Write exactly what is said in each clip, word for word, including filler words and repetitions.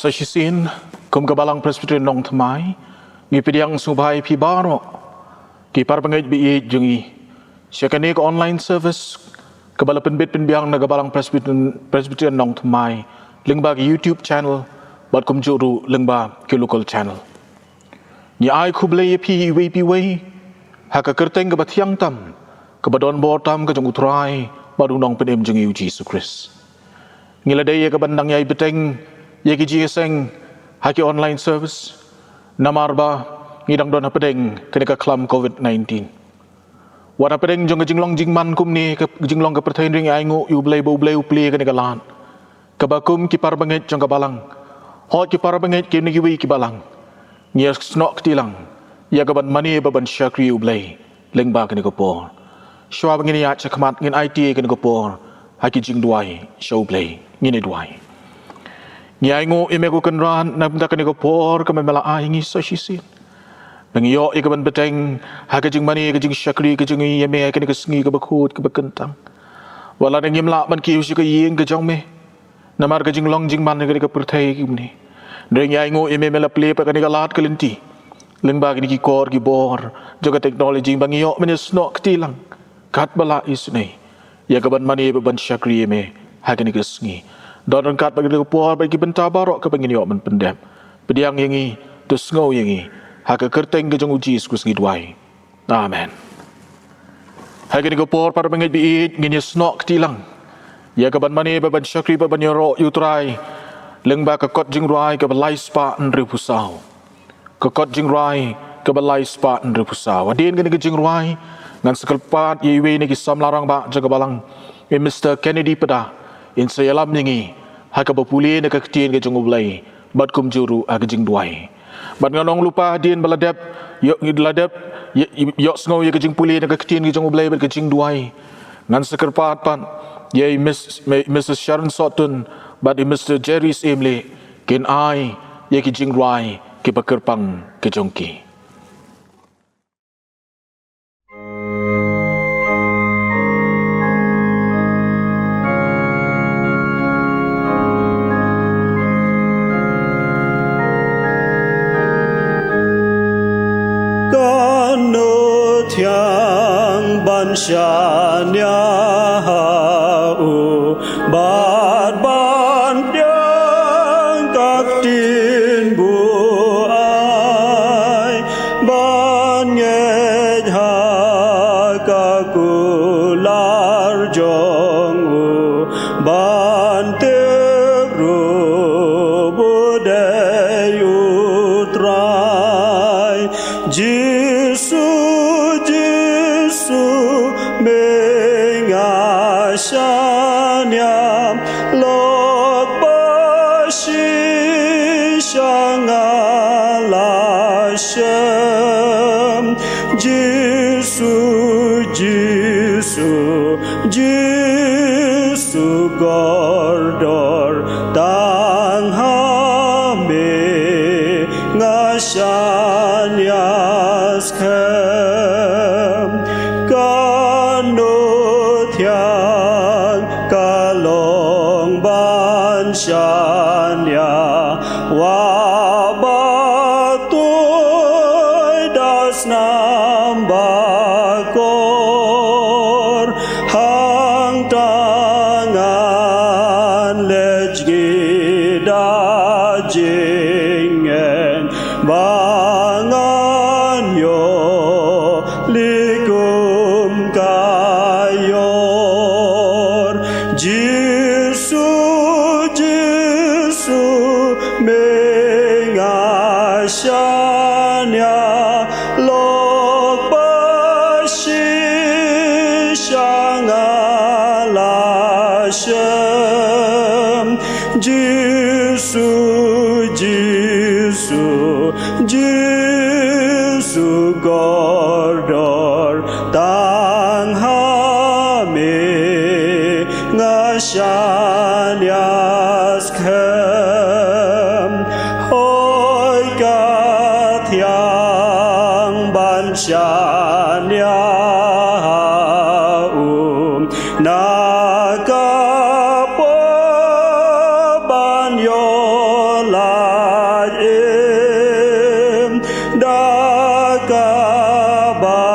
Sa shisien, kum ka Balang Presbyterian Nongthymmai, ngi pdiang sngewbha ïa phi baroh ki parabangeit ba ïeit jong ngi sha kane ka online service kaba la pynbit pynbiang na ka Balang Presbyterian, Presbyterian Nongthymmai lyngba ki YouTube channel bad kumjuh ruh lyngba ki local channel. Ngi ai khublei ïa phi iwei pa iwei ha ka kyrteng kaba thiang tam, kaba don bor tam ka jong U Trai bad U Nongpynim jong ngi U Jisu Khrist. Ngi la dei ïa ka ban nang ïai bteng ïa ki jingïaseng ha ki online service, namar ba ngi dang don hapdeng kane ka khlam covid nineteen. Wat hapdeng jong ka jinglong jingman kumne, ka jinglong ka pyrthei, ngi ainguh ïa U Blei ba U Blei u plie kane ka lad, kaba kum ki parabangeit jong ka Balang, hooid ki parabangeit kine kiwei ki Balang, ngi ïasnoh kti lang ïa ka ban mane bad ban shakri U Blei lyngba kane ka por. Shuwa ba ngin ïaid shakhmat, ngin aiti ïa kane ka por ha ki jingduwai sha U Blei. Ngin ïa duwai. Ngi ainguh ïa me ko Kynrad na ka bynta kane ka por kaba me la ai ïa ngi sa shisien, ba ngin ïoh ïa ka ban bteng ha ka jingmane, ka jingshakri ka jong ngi ïa me ha kane ka sngi kaba khuid kaba kyntang. Wat la ngim lah ban kiew sha ka ïing ka jong me namar ka jinglong jingman ha kane ka pyrthei kumne, hynrei ngi ainguh ïa me, me la plie pat kane ka lad ka lynti lyngba kine ki kor ki bor jong ka technology, ba ngin ïoh ban ïasnoh kti lang katba la isynei ïa ka ban mane bad ban shakri ïa me ha kane ka sngi. Don ryngkat bad kane ka por bad ki bynta baroh kaba ngin ïoh ban pyndep. Pdiang ïa ngi, to sngew ïa ngi, ha ka kyrteng ka jong U Jisu Khrist ngi duwai. Amen. Ha kane ka por, parabangeit ba ïeit, ngin ïasnoh kti lang ïa ka ban mane bad ban shakri bad ban ïaroh ïa U Trai lyngba ka kot jingrwai kaba lai spah hynriewphew saw. Ka kot jingrwai kaba lai spah hynriewphew saw. Hadien kane ka jingrwai, ngan sa kyrpad ïa iwei na ki samla rangbah jong ka Balang, i Mister Kennedy Pda, in sa ïalam ïa ngi ha kaba pule na ka Ktien ka jong U Blei bad kumjuh ruh ha ka jingduwai. Bad ngan ong lypa, hadien ba la dep ïoh, la dep ïoh, ïohsngew ïa ka jingpule na ka Ktien ka jong U Blei bad ka jingduwai, ngan sa kyrpad pat ïa i Miss, Missus Sharon Sohtun bad i Mister Jerry Syiemlieh, kin ai ïa ki jingrwai kiba kyrpang ki jong ki. Ka Nongthiang ban shaniah ha u bad ban pdiang ka ktien buaid, ban ngeit ha ka kular jong u, ban tip ruh ba u dei U Trai. Jisu, Jisu, me nga shaniah, lok ba shisha nga la shem. Jisu, Jisu, Jisu kordor, tang ha me nga shaniah skhem. Ka Nongthiang ka long ban shaniah, wa ba tuid da snam ba kor, hangta ngan leit ngi da jingngeit, ba ngan ïoh likum ka ïor. Jisu, Jisu, me nga shaniah, lok ba shisha nga la shem. Jisu, Jisu, Jisu kordor, tang ha me nga shaniah skhem. Hooid, ka thiang ban shaniah ha u, na ka por ban ïoh la Kaba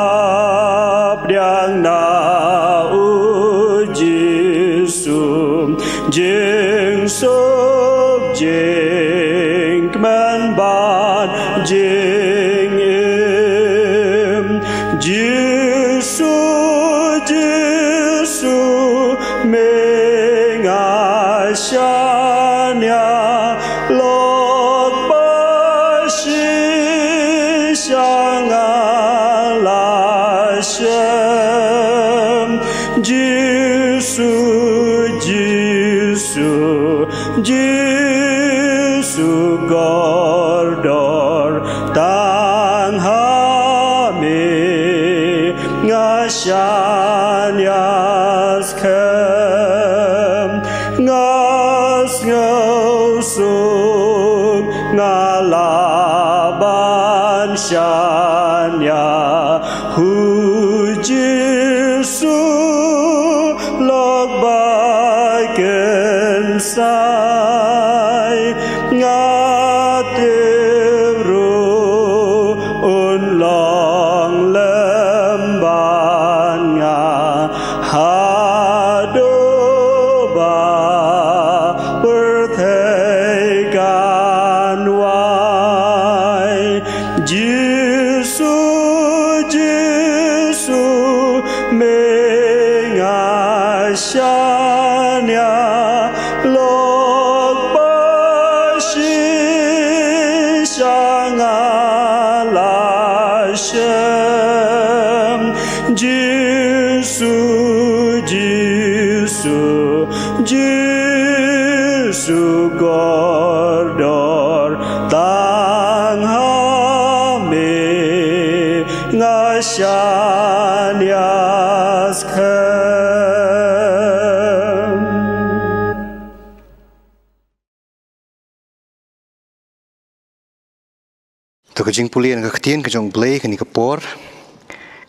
pdiang na U Jisu, jingsuk jingkmen bad jingim. Jisu, Jisu, me nga shaniah, lok ba shisha nga la shem. Jisu, Jisu, Jisu kordor, tang ha me nga shaniah skhem. Nga sngewsuk nga lah ban shaniah, U Jisu, lok ba kynsai. Nga tip ruh un long lem bad nga haduh ba pyrthei kan wai. Jisu, Jisu, me nga shaniah, lok ba shisha nga la shem. Jisu, Jisu, Jisu kordor, tang ha me nga shaniah skhem. To ka jingpule na ka ktien ka jong U Blei kane ka por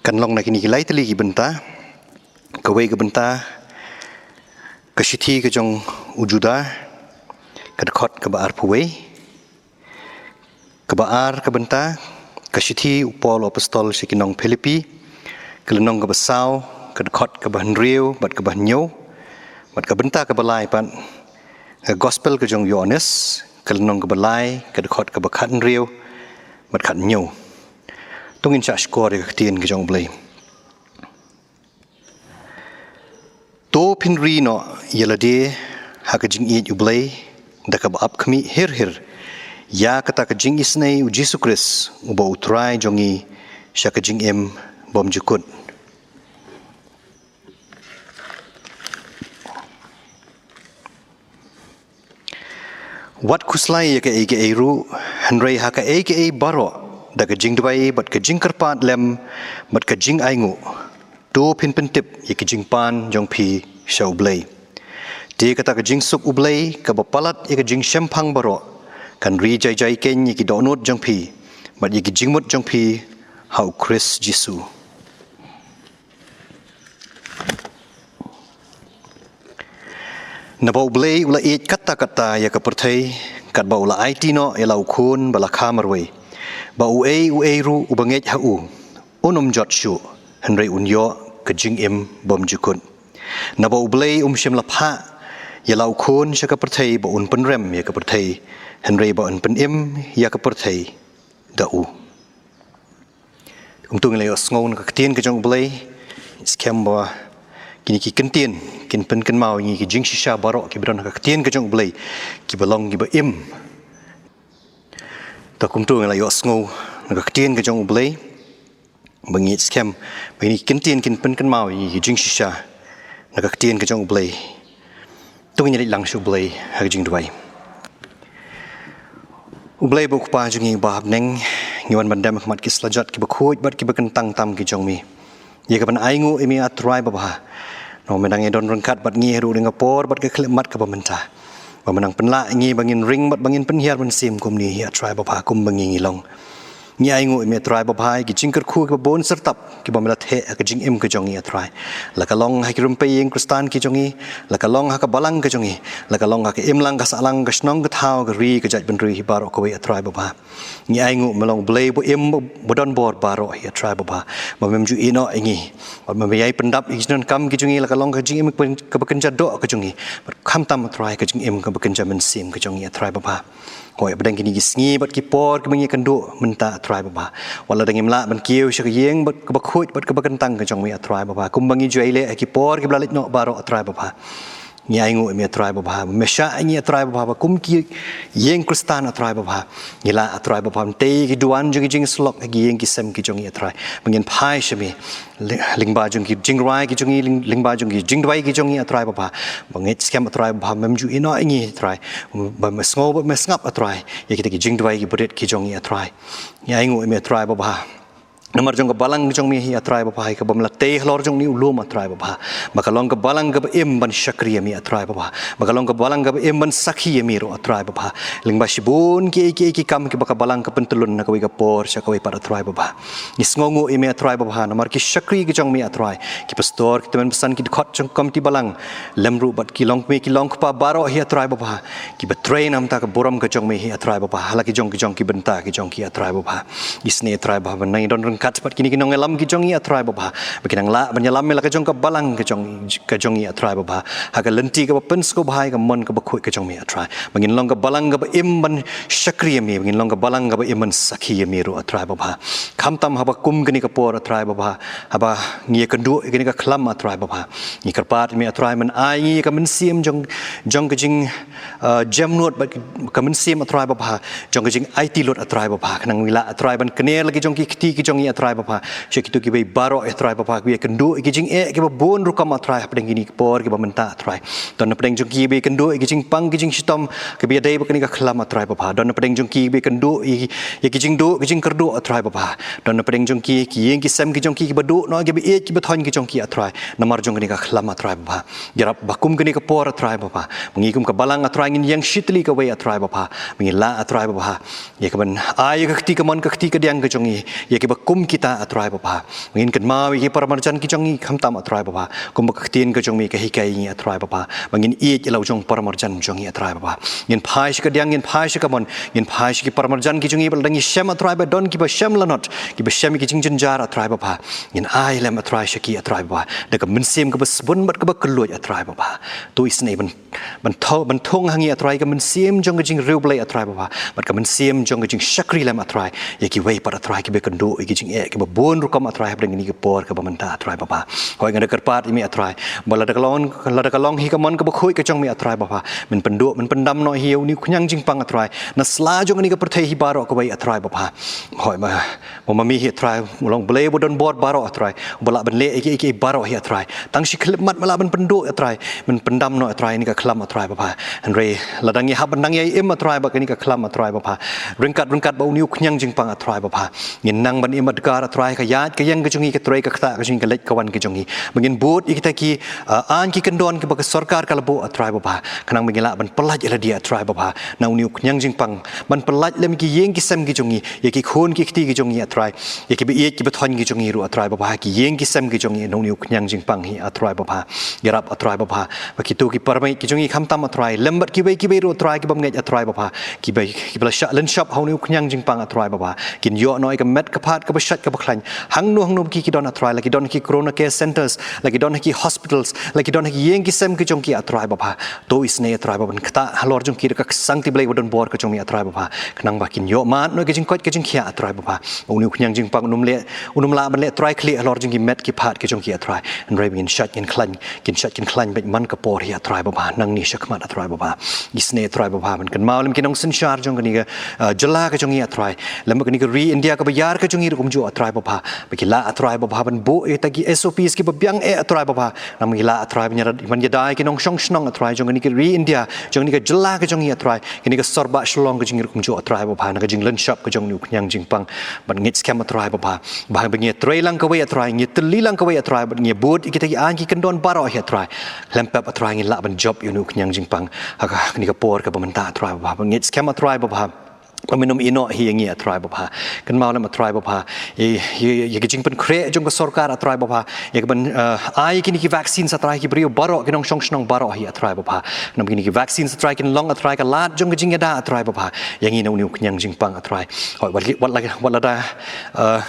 kan long na kine ki lai tylli ki bynta. Kawei ka bynta, ka shithi ka jong u Juda, ka dkhot kaba arphew wei. Kaba ar ka bynta, ka shithi u Paul u apostol sha ki nong Philippi, ka lynnong kaba saw, ka dkhot kaba hynriew bad kaba hynñiew. Bad ka bynta kaba lai pat, ka gospel ka jong u Ïoannis, ka lynnong kaba lai, ka dkhot kaba khathynriew bad khathynñiew. To ngin shah shkor ïa ka ktien ka jong U Blei. To phin ri noh ïa lade ha ka jingïeit U Blei, da kaba ap khmih hir hir ïa kata ka jingisynei U Jisu Khrist, uba U Trai jong ngi, sha ka jingim bymjukut. Wat khuslai ïa kaei kaei ruh, hynrei ha kaei kaei baroh, da ka jingduwai bad ka jingkyrpad lem bad ka jingainguh, to phin pyntip ïa ki jingpan jong phi sha U Blei. Te kata ka jingsuk U Blei, kaba palat ïa ka jingshemphang baroh, kan ri jai jai keiñ ïa ki dohnud jong phi bad ïa ki jingmut jong phi ha U Khrist Jisu. Naba U Blei u la ïeit katta katta ïa ka pyrthei, katba u la aiti noh ïa la u Khun ba la kha marwei, ba uei uei ruh uba ngeit ha u, un ym jot shuh, hynrei un ïoh ka jingim bymjukut. Naba U Blei um shym la phah ïa la u Khun sha ka pyrthei ba un pynrem ïa ka pyrthei, hynrei ba un pynim ïa ka pyrthei da u. Kumto ngi la ïohsngew na ka ktien ka jong U Blei, skhem ba kine ki kyntien kin pynkynmaw ïa ngi ki jingshisha baroh kiba don ha ka ktien ka jong U Blei, kiba long kiba im. Te kumto ngi la ïohsngew na ka ktien ka jong U Blei, ba ngi skhem ba kine ki kyntien kin pynkynmaw ïa ngi ki jingshisha na ka ktien ka jong U Blei. To ngin ïa leit lang sha U Blei ha ka jingduwai. U Blei bad U Kpa jong ngi uba ha bneng, ngi wan ban dem ha khmat ki slajat kiba khuid bad kiba kyntang tam ki jong me, ïa kaban ainguh ïa me, A Trai babha. Namar me dang ïadon ryngkat bad ngi haduh ring ka por bad ka khyllipmat kaba mynta, ba me nang pynlah ïa ngi ba ngin ring bad ba ngin pynhiar mynsiem kumne, A Trai babha, kumba ngi ngi long. Ngi ai nguh ïa me Trai Babha ïa ki jingkyrkhu kiba bun syrtap kiba me la theh ha ka jingim ka jong ngi A Trai. La ka long ha ki rympei ïing Khristan ki jong ngi, la ka long ha ka balang ka jong ngi, la ka long ha ka imlang ka sahlang, ka shnong ka thaw, ka ri ka jaitbynriew hi baroh kawei A Trai Babha. Ngi ai nguh me long Blei ba im ba don bor baroh hi A Trai Babha. Ba mem ju ïehnoh ïa ngi, ba mem ïai pyndap ïa ki jingdonkam ki jong ngi, la ka long ka jingim kaba kynja doh ka jong ngi, bad khamtam A Trai ka jingim kaba kynja mynsiem ka jong ngi A Trai Babha. Hooid, hapdeng kine ki sngi bad ki por kiba ngi ïakynduh mynta A Trai Babha, wat la dang ngim lah ban kiew sha ka ïing bad kaba khuid bad kaba kyntang ka jong me A Trai Babha, kumba ngi ju ïaleh ha ki por kiba la leit noh baroh A Trai Babha. Ngi ai nguh ïa me A Trai Babha, me shah ïa ngi A Trai Babha, ba kum ki ïing Khristan A Trai Babha, ngi lah A Trai Babha ban tei ki duwan jong ki jingsyllok ha ki ïing ki sem ki jong ngi A Trai. Ba ngin phai sha me lyngba jong ki jingrwai ki jong ngi, lyngba jong ki jingduwai ki jong ngi A Trai Babha. Ba ngeit skhem A Trai Babha, mem ju ïehnoh ïa ngi A Trai. Ba me sngew ba me sngap A Trai ïa kita ki jingduwai ki barit ki jong ngi A Trai. Ngi ai nguh ïa me A Trai Babha, namar jong ka balang ka jong me hi A Trai Babha, kaba me la tei halor jong une u lum A Trai Babha, ba ka long ka balang kaba im ban shakri ïa me A Trai Babha, ba ka long ka balang kaba im ban sakhi ïa me ruh A Trai Babha. Lyngba shibun kiei kiei ki kam kiba ka balang ka pyntyllun na kawei ka por sha kawei pat A Trai Babha. Ngi sngewnguh ïa me A Trai Babha namar ki shakri ki jong me A Trai, ki pastor, ki tymmen basan, ki dkhot jong ka komiti balang, lem ruh bad ki longkmie ki longkpa baroh hi A Trai Babha, kiba trei na bynta ka burom ka jong me hi A Trai Babha, ha la ki jong ki jong ki bynta ki jong ki A Trai Babha. Isynei A Trai Babha, ba nang ïadon ryngkat bad kine ki nongïalam ki jong ngi A Trai Babha, ba kin nang lah ban ïalam ïa la ka jong ka balang ka jong ka jong ngi A Trai Babha, ha ka lynti kaba pynsngewbha ïa ka mon kaba khuid ka jong me A Trai. Ba ngin long ka balang kaba im ban shakri ïa me, ba ngin long ka balang kaba im ban sakhi ïa me ruh A Trai Babha. Khamtam haba kum kane ka por A Trai Babha, haba ngi ïakynduh ïa kane ka khlam A Trai Babha, ngi kyrpad ïa me A Trai, men ai ïa ngi ka mynsiem jong jong ka jing, uh, jemnud bad ka mynsiem A Trai Babha, jong ka jingaiti lut A Trai Babha, khnang ngi lah A Trai ban kner la ki jong ki kti ki jong ngi A Trai Babha sha kito kiba baroh A Trai Babha, kiba ïakynduh ïa ki jingeh kiba bun rukom A Trai hapdeng kine ki por kiba mynta A Trai. Don hapdeng jong ki kiba ïakynduh ïa ki jingpang ki jingshitom kiba ïadei bad kane ka khlam A Trai Babha. Don hapdeng jong ki kiba ïakynduh ïa ki jingduh ki jingkyrduh A Trai Babha. Don hapdeng jong ki ki ïing ki sem ki jong ki kiba duh noh, kiba ïeit kiba thoiñ ki jong ki A Trai, namar jong kane ka khlam A Trai Babha. Ïarap ba kum kane ka por A Trai Babha, ba ngi kum ka balang A Trai ngin ïeng shitylli kawei A Trai Babha, ba ngin lah A Trai Babha ïa kaban ai ïa ka kti kamon ka kti kadiang ka jong ngi ïa kiba kum kita A Trai Babha. Ba ngin kynmaw ïa ki paramarjan ki jong ngi khamtam A Trai Babha, kumba ka ktien ka jong me ka hikai ïa ngi A Trai Babha, ba ngin ïeit ïa la u jong paramarjan jong ngi A Trai Babha. Ngin phai sha kadiang, ngin phai sha kamon, ngin phai sha ki paramarjan ki jong ngi ba la dang ïashem A Trai, ba don kiba shem lanot, kiba shem ïa ki jingjynjar A Trai Babha. Ngin ai lem A Trai sha ki A Trai Babha da ka mynsiem kaba sbun bad kaba kylluid A Trai Babha. To isynei ban ban tho ban thung ha ngi A Trai ka mynsiem jong ka jingriewblei A Trai Babha, bad ka mynsiem jong ka jingshakri lem A Trai ïa kiwei pat A Trai kiba ïakynduh ïa ki jingeh kiba bun rukom A Trai hapdeng kane ka por kaba mynta A Trai Babha. Hooid, nga da kyrpad ïa me A Trai, ba lada ka long lada ka long hi ka mon kaba khuid ka jong me A Trai Babha, men pynduh men pyndam noh hi ïa une u khñiang jingpang A Trai na sla jong kane ka pyrthei hi baroh kawei A Trai Babha. Hooid, ba ma me hi A Trai, u long Blei ba don bor baroh A Trai, uba lah ban leh ïa kiei kiei baroh hi A Trai. Tang shi khyllipmat me lah ban pynduh A Trai, men pyndam noh A Trai ïa kane ka khlam A Trai Babha. Hynrei la dang ngi hap ban dang ïai im A Trai bad kane ka khlam A Trai Babha, ryngkat ryngkat bad une u khñiang jingpang A Trai Babha, ngin nang ban im adkar A Trai, ka ïaid ka ïeng ka jong ngi, ka trei ka ktah ka jong ngi, ka leit ka wan ka jong ngi, ba ngin bud ïa kita ki, ah, aiñ ki kyndon kiba ka sorkar ka la buh A Trai Babha, khnang ba ngin lah ban pyllait ïa lade A Trai Babha na une u khñiang jingpang, ban pyllait lem ki ïing ki sem ki jong ngi, ïa ki khun ki kti ki jong ngi A Trai, ïa kiba ïeit kiba thoiñ ki jong ngi ruh A Trai Babha, ki ïing ki sem ki jong ngi na une u khñiang jingpang hi A Trai Babha. Ïarap A Trai Babha, ba kito ki parmeit ki jong ngi khamtam A Trai, lem bad kiwei kiwei ruh A Trai kibym ngeit A Trai Babha, kiba kiba la shah lynshop ha une u khñiang jingpang A Trai Babha, kin ïoh noh ïa ka met ka phad kaba shait kaba khlaiñ hangno hangno ba ki ki don A Trai, la ki don ha ki Corona Care Centres, la ki don ha ki hospitals, la ki don ha ki ïing ki sem ki jong ki A Trai Babha. To isynei A Trai Babha, ban ktah halor jong ki da ka ksangti Blei ba don bor ka jong me A Trai Babha, khnang ba kin ïoh mad noh ïa ka jingkoit ka jingkhiah A Trai Babha. Une u khñiang jingpang un ym leh, un ym lah ban leh trai khlieh halor jong ki met ki phad ki jong ki A Trai. Hynrei ba ngin shait ngin khlaiñ, kin shait kin khlaiñ beit man ka por hi A Trai Babha, nangne shakhmat A Trai Babha. Isynei A Trai Babha, men kynmaw lem ki nongsynshar jong kane ka, ah, jylla ka jong ngi A Trai, lem bad kane ka ri India kaba ïar ka jong ngi ruh kumjuh A Trai Babha, ba ki lah A Trai Babha ban buh ïa kita ki S O Ps kiba biang eh A Trai Babha, namar ba ki lah A Trai ban ïada, ban ïada ïa ki nongshong shnong A Trai jong kane ka ri India, jong kane ka jylla ka jong ngi A Trai, kane ka sor bah Shillong ka jong ngi ruh kumjuh A Trai Babha, na ka jinglynshop ka jong une u khñiang jingpang. Ban ngeit skhem A Trai Babha, ba haba ngi trei lang kawei A Trai, ngi tylli lang kawei A Trai, bad ngi bud ïa kita ki aiñ ki kyndon baroh hi A Trai, khlem pep A Trai ngin lah ban jop ïa une u khñiang jingpang ha kane ka por kaba mynta A Trai Babha. Ban ngeit skhem A Trai Babha, Ba men ym ïehnoh hi ïa ngi, A Trai Baba. Kynmaw lem, A Trai Baba, ïa, ïa, ïa ka jingpynkhreh jong ka sorkar, A Trai Baba, ïa kaban, eh, ai kine ki vaccine, A Trai, ki briew baroh, ki nongshong shnong baroh hi, A Trai Baba. Namar kine ki vaccine, A Trai, kin long, A Trai, ka lad jong ka jingïada, A Trai Baba, ïa ngi na une u khñiang jingpang, A Trai. Hooid, wat la, wat la, wat lada, eh,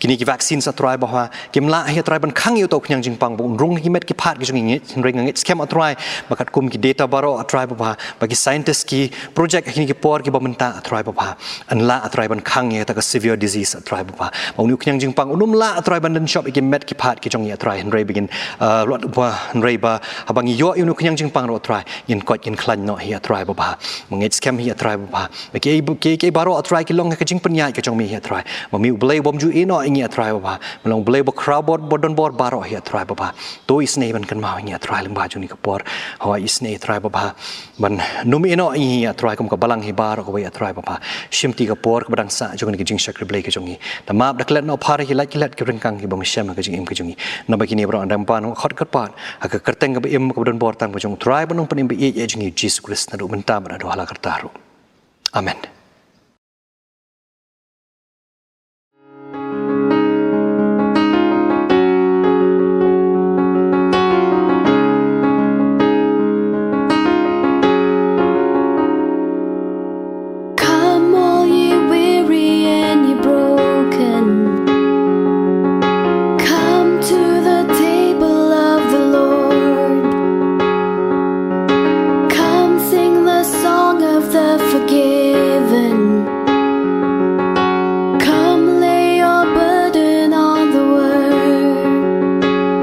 kine ki vaccine, A Trai Baba, kim lah hi, A Trai, ban khang ïa uto u khñiang jingpang ba un rung ha ki met ki phad ki jong ngi, hynrei nga ngeit skhem, A Trai, ba katkum ki data baroh, A Trai Baba, ba ki scientist ki project ha kine ki por kiba mynta, A Trai Baba, yn lah, A Trai, ban khang ïa kata ka severe disease, A Trai Baba, ba une u khñiang jingpang un ym lah, A Trai, ban dynshop ïa ki met ki phad ki jong ngi, A Trai, hynrei ba ngin, eh, wat ba, hynrei ba haba ngi ïoh ïa une u khñiang jingpang ruh, A Trai, ngin koit ngin khlaiñ noh hi, A Trai Baba. Nga ngeit skhem hi, A Trai Baba, ba kiei, kiei, kiei baroh, A Trai, ki long ha ka jingpynïaid ka jong me hi, A Trai. Ma me U Blei ubym ju ïehnoh ïa ngi, A Trai Baba, me long U Blei ba khraw bor, ba don bor baroh hi, A Trai Baba. To isynei ban kynmaw ïa ngi, A Trai, lyngba jong kane ka por. Hooid, isynei, A Trai Baba, ban nym ïehnoh ïa ngi, A Trai, kum ka balang hi baroh kawei, A Trai Baba. Shim kti ka por kaba dang sah jong kane ka jingshakri Blei ka jong ngi. Da map da klet noh, phar ïa ki lait ki lait ki ryngkang kiba ym shem ha ka jingim ka jong ngi. Naba kine baroh, Ïa Trai, ngan pan khot kyrpad ha ka kyrteng kaba im, kaba don bor tam ka jong U Trai bad U Nongpynim ba ïeit ïa ngi, U Jisu Khrist, naduh mynta bad naduh hala karta ruh. Amen. Come, all ye weary and ye broken, come to the table of the Lord. Come, sing the song of the forgiven. Come, lay your burden on the word.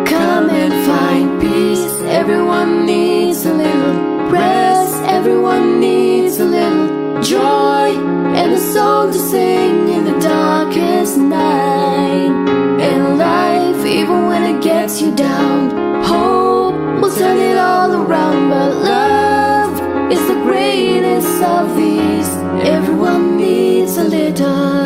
Come and find peace. Everyone needs a little rest. Everyone needs a little joy and a song to sing in the darkest night. In life, even when it gets you down, hope will turn it all around. But love is the greatest of these. Everyone needs a little.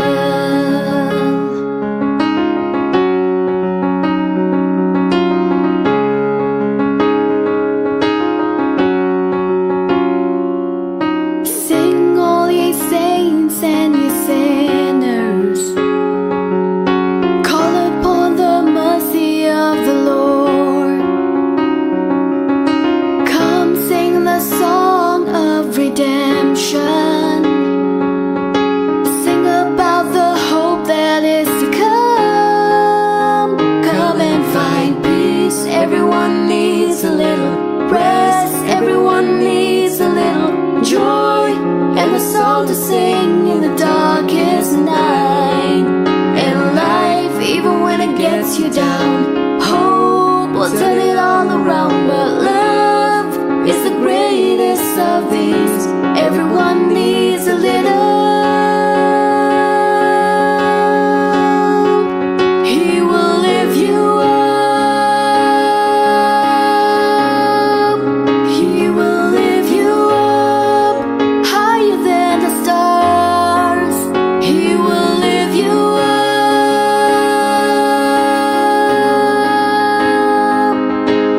Sing, all ye saints and ye sinners. Call upon the mercy of the Lord. Come, sing the song of redemption. Sing about the hope that is to come. Come and find peace. Everyone needs a little rest. Everyone needs a little joy and a song to sing in the darkest night. In life, even when it gets you down, hope will turn it all around. But love is the greatest of these. Everyone needs a little. He will lift you up. He will lift you up higher than the stars. He will lift you up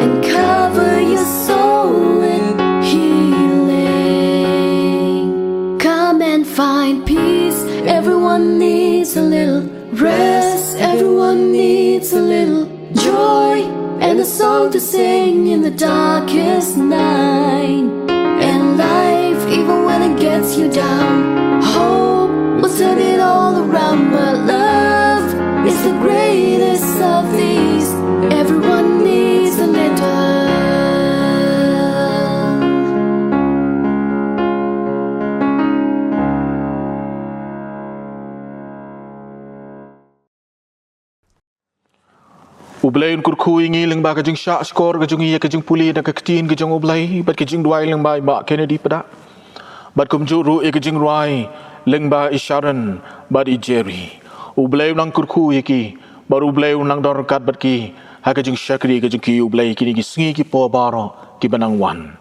and cover your soul with healing. Come and find peace. Everyone needs a little rest. Everyone needs a little joy and a song to sing in the darkest night. And life, even when it gets you down, hope will turn it all around. But love is the greatest of these. Everyone needs a little. U Blei un kyrkhu ïa ngi lyngba ka jingshah shkor ka jong ngi ïa ka jingpule na ka ktien ka jong U Blei bad ka jingduwai lyngba i Bah Kennedy Pdeng. Bad kumjuh ruh ïa ka jingrwai lyngba i Sharon bad i Jerry. U Blei un nang kyrkhu ïa ki bad U Blei un nang don ryngkat bad ki ha ka jingshakri ka jong ki ïa U Blei kine ki sngi ki por baroh kiba nang wan.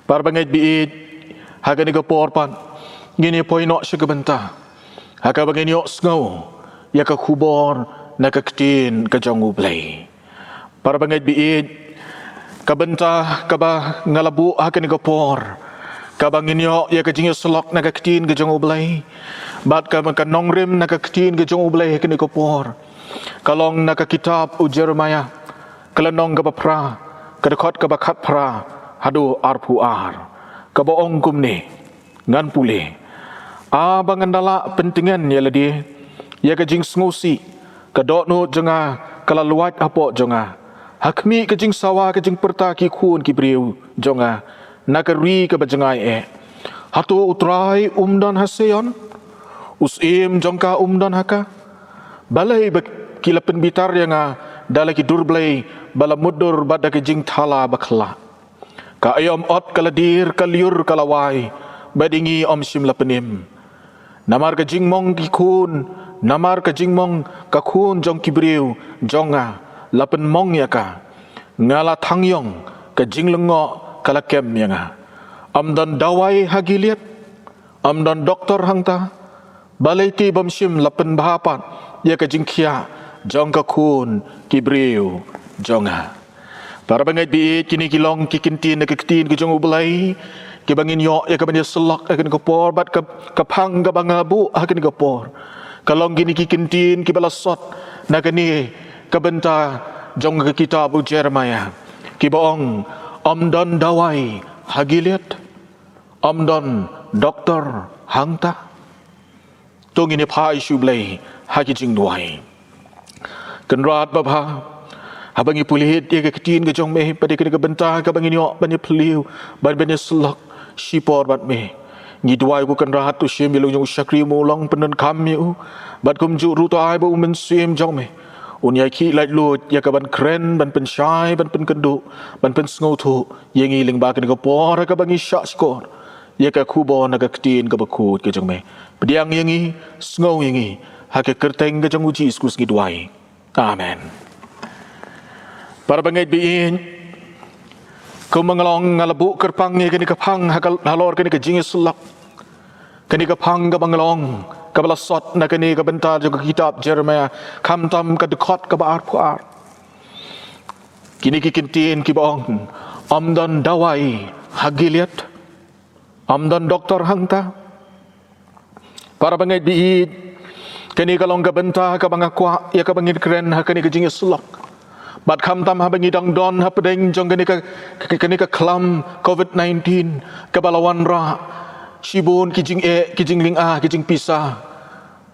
Para bangeit ba ïeit, ha kane ka por pat ngin ïa poi noh sha ka bynta ha kaba ngin ïohsngew ïa ka khubor na ka ktien ka jong U Blei. Para bangeit ba ïeit, ka bynta kaba nga la buh ha kane ka por Kaba ngin ïoh ïa ka jingïasyllok na ka ktien ka jong U Blei bad ka, ka nongrim na ka ktien ka jong U Blei ha kane ka por ka long na ka kitab u Jeremiah, ka lynnong kaba phra, ka dkhot kaba khatphra haduh arphew ar, kaba ong kumne. Ngan pule. A ba ngan da lah pyntngen ïa lade ïa ka jingsngewsih, ka dohnud jong nga ka la luwait hapoh jong nga. Ha khmih ka jingsawa ka jingpyrta ki khun ki briew jong nga na ka ri kaba jngai eh. Hato U Trai um don ha Sion? U Syiem jong ka um don ha ka? Balei ba ki la pynbitar ïa nga da la ki dur blei ba la mutdur bad da ka jingthala ba khlah? Ka aïom ot ka la dier, ka lyiur ka la wai, bad ïa ngi ym shym la pynim. Namar ka jingmong ki khun, namar ka jingmong ka khun jong ki briew jong nga la pynmong ïa ka. Nga la thang ïong, ka jinglyngngoh ka la kem ïa nga. Ym don dawai ha Gilead, ym don doktor hangta. Balei te bym shym la pynbha pat ïa ka jingkhiah jong ka khun ki briew jong nga? Para bangeit baieit, kine ki long ki kyntien na ka ktien ka jong U Blei kiba ngin ïoh ïa ka ban ïasyllok ha kane ka por, bad ka, ka phang kaba nga buh ha kane ka por ka long kine ki kyntien kiba la sot na kane ka bynta jong ka kitab u Jeremiah, kiba ong, ym don dawai ha Gilead, ym don doktor hangta. To ngin ïa phai sha U Blei ha ki jingduwai. Kynrad babha, haba ngi pule ïa ka ktien ka jong me, bad ïa kane ka bynta kaba ngin ïoh ban ïa plie, ban, ban ïasyllok shipor bad me, ngi duwai, ko Kynrad, to shim ïa la u jong u shakri, mo long pyndonkam ïa u bad kumjuh ruh to ai ba U Mynsiem jong me un ïa khih laitluid ïa ka ban kren, ban pynshai, ban pynkynduh, ban pynsngewthuh ïa ngi lyngba kane ka por ha kaba ngi shah shkor ïa ka khubor na ka ktien kaba khuid ka jong me. Pdiang ïa ngi, sngew ïa ngi, ha ka kyrteng ka jong U Jisu Khrist ngi duwai. Amen. Para bangeit baieit, kumba nga la ong, nga la buh kyrpang ïa kane ka phang ha ka, halor kane ka jingïasyllok. Kane ka phang kaba nga la ong kaba la sot na kane ka bynta jong ka kitab Jeremiah, khamtam ka dkhot kaba arphew ar. Kine ki kyntien kiba ong, ym don dawai ha Gilead, ym don doktor hangta. Para bangeit baieit, kane ka long ka bynta kaba nga kwah ïa kaba ngin kren ha kane ka jingïasyllok. Bad khamtam haba ngi dang don hapdeng jong kane ka, ka, kane ka khlam covid nineteen kaba la wanrah shibun ki jingeh, ki jinglynga, ki jingpisa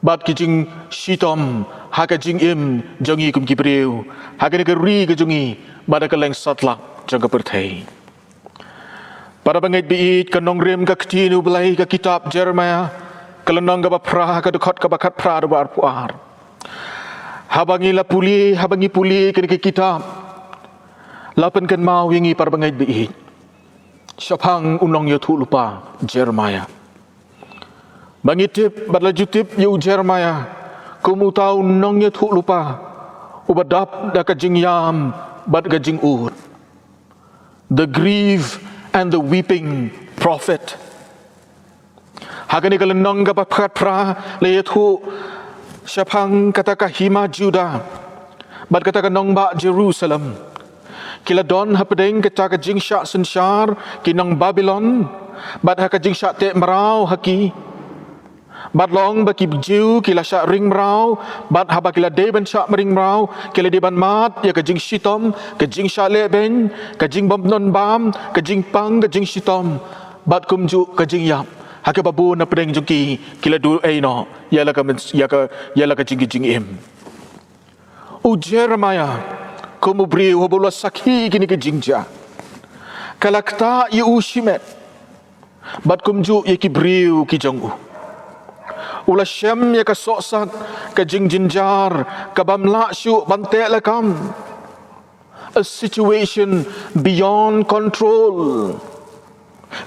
bad ki jingshitom ha ka jingim jong ngi kum ki briew, ha kane ka ri ka jong ngi, bad ha kylleng satlak jong ka pyrthei. Para bangeit baieit, ka nongrim ka ktien U Blei, ka kitab Jeremiah, ka lynnong kaba phra, ka dkhot kaba khatphra haduh ba arphew ar. Haba ngi la pule, haba ngi pule kane ka kitab, la pynkynmaw ïa ngi, para bangeit baieit, shaphang u nongïathuhlypa Jeremiah. Ba ngi tip bad la ju tip ïa u Jeremiah kum uta u nongïathuhlypa uba dap da ka jingïam bad ka jingud. The grief and the weeping prophet. Ha kane ka lynnong kaba khatphra la ïathuh shaphang kata ka hima Judah bad kata ka nongbah Jerusalem. Ki la don hapdeng kata ka jingshah synshar ki nong Babilon bad ha ka jingshah teh mraw ha ki. Bad long ba ki Jiw ki la shah ring mraw, bad haba ki la dei ban shah ring mraw, ki la dei ban mad ïa ka jingshitom, ka jingshah lehbeiñ, ka jingbym don bam, ka jingpang, ka jingshitom. Bad kumjuh ka jingïap. Ha kaba bun na pdeng jong ki, ki la duh ei noh ïa la ka myn-, ïa ka, ïa la ka jing, ka jingim. U Jeremiah, kum u briew uba la sakhi kine ki jingjia, ka la ktah ïa u shimet bad kumjuh ïa ki briew ki jong u. U la shem ïa ka sohsat, ka jingjynjar kabym lah shuh ban teh lakam. A situation beyond control.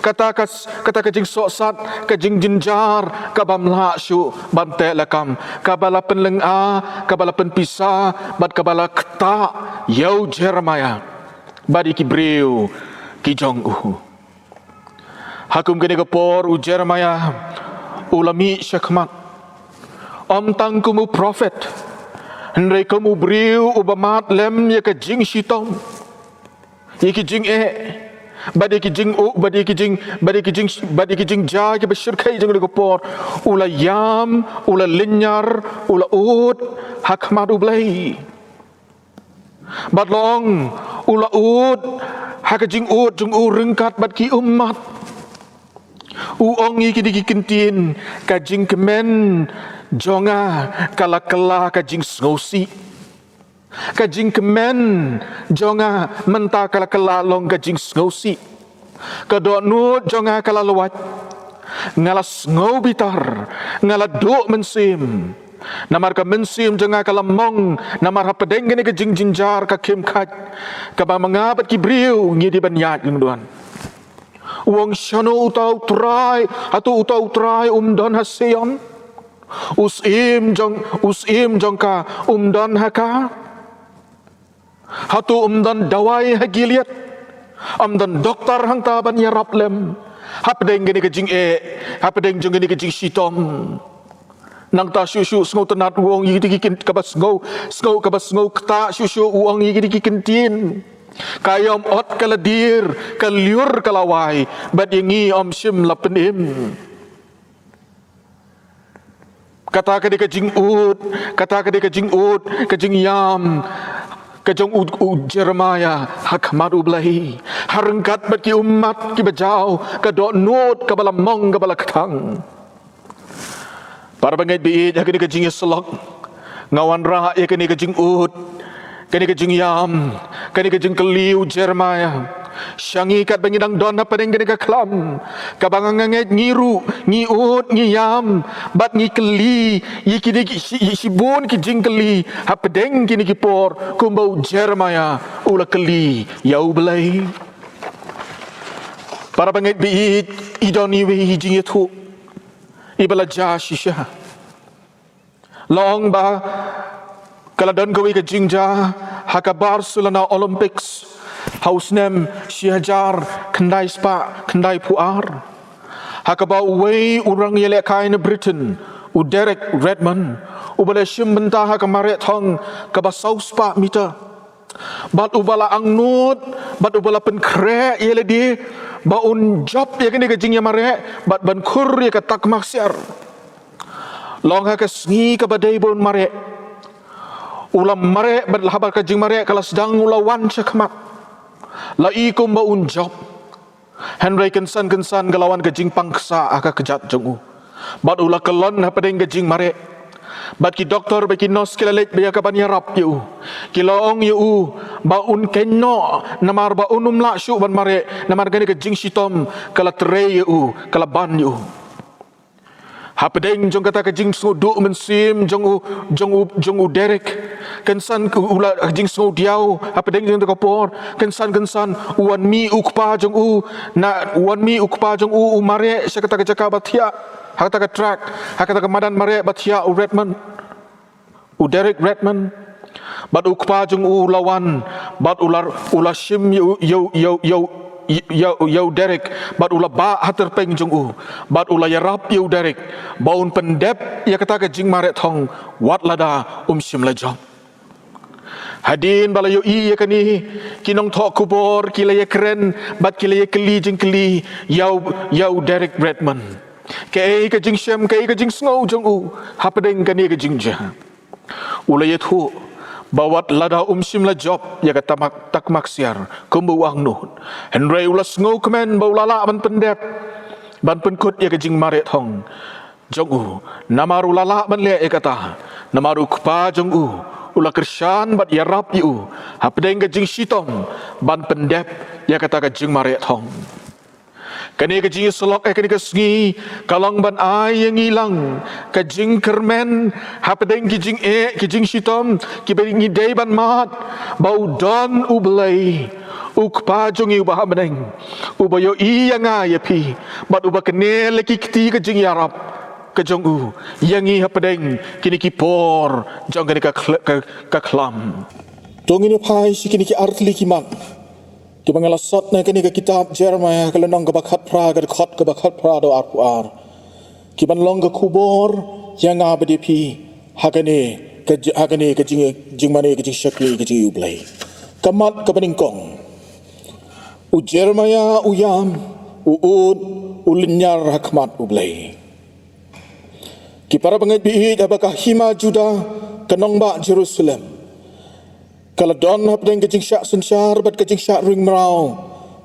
Kata ka, kata ka jingsohsat, ka jingjynjar kabym lah shuh ban teh lakam, kaba la pynlynga, kaba la pynpisa, bad kaba la ktah ïa u Jeremiah bad ïa ki briew ki jong u. Ha kum kane ka por u Jeremiah u la mih shakhmat, ym tang kum u prophet, hynrei kum u briew uba mad lem ïa ka jingshitom, ïa ki jingeh, Bad ïa ki jing u, bad ïa ki jing, bad ïa ki jing, bad ïa ki jingjia kiba shyrkhei jong kane ka por, u la ïam, u la lynñiar, u la ud ha khmat U Blei. Bad long, u la ud ha ka jingud jong u ryngkat bad ki ummat. U ong ïa kine ki kyntien, ka jingkmen jong nga ka la kylla ka jingsngewsih. Ka jingkmen jong nga mynta ka la kylla long ka jingsngewsih. Ka dohnud jong nga ka la lwait. Nga la sngew bitar, nga la duh mynsiem. Namar ka mynsiem jong nga ka la mong, namar hapdeng kane ka jingjynjar ka khim khait, kaba ma nga bad ki briew ngi dei ban ïaid lyngduan. U ong, shano uta u Trai, hato uta u Trai um don ha Sion? U Syiem jong, u Syiem jong ka um don ha ka? Hato um don dawai ha Gilead? Um don doktor hangta ban ïarap lem hapdeng kane ka jingeh, hapdeng jong kane ka jingshitom? Nangta shuh shuh sngewtynnat u ong ïa kine ki kin-, kaba sngew, sngew, kaba sngew ktah shuh shuh u ong ïa kine ki kyntien. Ka ïom ot ka la dier, ka lyiur ka la wai, bad ïa ngi ym shym la pynim. Kata ka dei ka jingud, kata ka dei ka jingud, ka jingïam ka jong u, u Jeremiah ha khmat U Blei, ha ryngkat bad ki ummat kiba jaw, ka dohnud kaba la mong kaba la kthang. Para bangeit ba ïeit, ha kane ka jingïasyllok nga wanrah ïa kane ka jingud, kane ka jingïam, kane ka jingkylli u Jeremiah. Sha ngi katba ngi dang don hapdeng kane ka khlam, kaba nga ngeit ngi ruh ngi ud, ngi ïam bad ngi kylli ïa kine ki shi-, shibun ki jingkylli hapdeng kine ki por, kumba u Jeremiah u la kylli ïa U Blei. Para bangeit ba ïeit, i don iwei i jingïathuh iba la jia shisha. La ong ba ka la don kawei ka jingjia ha ka Barcelona Olympics ha u snem shi hajar khyndai spah khyndai phew ar, ha kaba uwei u nongïalehkai na Britain, u Derek Redmond, uba la shim bynta ha ka mareh thong kaba saw spah meter. Bad uba la angnud, bad uba la pynkhreh ïa lade ba un jop ïa kane ka jingïamareh bad ban khur ïa ka takma ksiar. Long ha ka sngi kaba dei ba un mareh, u la mareh, bad haba ka jingmareh ka la sdang u la wan sha khmat. La i kumba un jop. Hynrei kynsan kynsan ka la wan ka jingpang ksah ha ka kjat jong u. Bad u la kyllon hapdeng ka jingmareh. Bad ki doktor bad ki nurse ki la leit ba ïa ka ban ïarap ïa u. Ki la ong ïa u ba un kynnoh namar ba un ym lah shuh ban mareh, namar kane ka jingshitom ka la trei ïa u, ka la ban ïa u. Hapdeng jong kata ka jingsngewduh mynsiem jong u, jong u, jong u Derek. Kynsan u la jingsngewdiaw hapdeng jong kata ka por. Kynsan kynsan u wan mih u kpa jong u, na u wan mih u kpa jong u, u mareh sha kata ka jaka ba thiah, ha kata ka track, ha kata ka madan mareh ba thiah u Redmond. U Derek Redmond. Bad u kpa jong u la wan, bad u la, u la shim ïa u, ïa u, ïa u, ïa u, ïa u, ïa u Derek, bad u la bah ha tyrpeng jong u, bad u la ïarap ïa u Derek ba un pyndep ïa kata ka jingmareh thong, wat lada um shym la jop. Hadien ba la ïohi ïa kane, ki nongthoh khubor ki la ïakren bad ki la ïakylli jingkylli ïa u, ïa u Derek Redmond. Kaei ka jingshem, kaei ka jingsngew jong u hapdeng kane ka jingjia? U la ïathuh ba wat lada um shym la jop ïa ka tamak, takma ksiar kumba u angnud, hynrei u la sngewkmen ba u la lah ban pyndep, ban pynkut ïa ka jingmareh thong jong u. Namar u la lah ban leh ïa kata, namar u kpa jong u u la kyrshan bad ïarap ïa u hapdeng ka jingshitom ban pyndep ïa kata ka jingmareh thong. Kane ka jingïasyllok ha kane ka sngi ka long ban ai ïa ngi lang ka jingkyrmen hapdeng ki jingeh, ki jingshitom kiba ngi dei ban mad, ba u don U Blei, u Kpa jong ngi uba ha bneng, uba ïohi ïa nga ïa phi, bad uba kane la ki kti ka jingïarap ka jong u ïa ngi hapdeng kine ki por jong kane ka khl-, ka, ka khlam. To ngin ïa phai sha kine ki artylli ki mat kiba nga la sot na kane ka kitab Jeremiah, ka lynnong kaba khatphra, ka dkhot kaba khatphra haduh arphew ar, kiban long ka khubor ïa nga bad ïa phi ha kane ka j-, ha kane ka jing, jingmane, ka jingshakri ka jong U Blei. Ka mat kaba nyngkong. U Jeremiah u ïam, u ud, u lynñiar ha khmat U Blei. Ki para bangeit ba ïeit, haba ka hima Judah, ka nongbah Jerusalem, ka la don hapdeng ka jingshah synshar bad ka jingshah ring mraw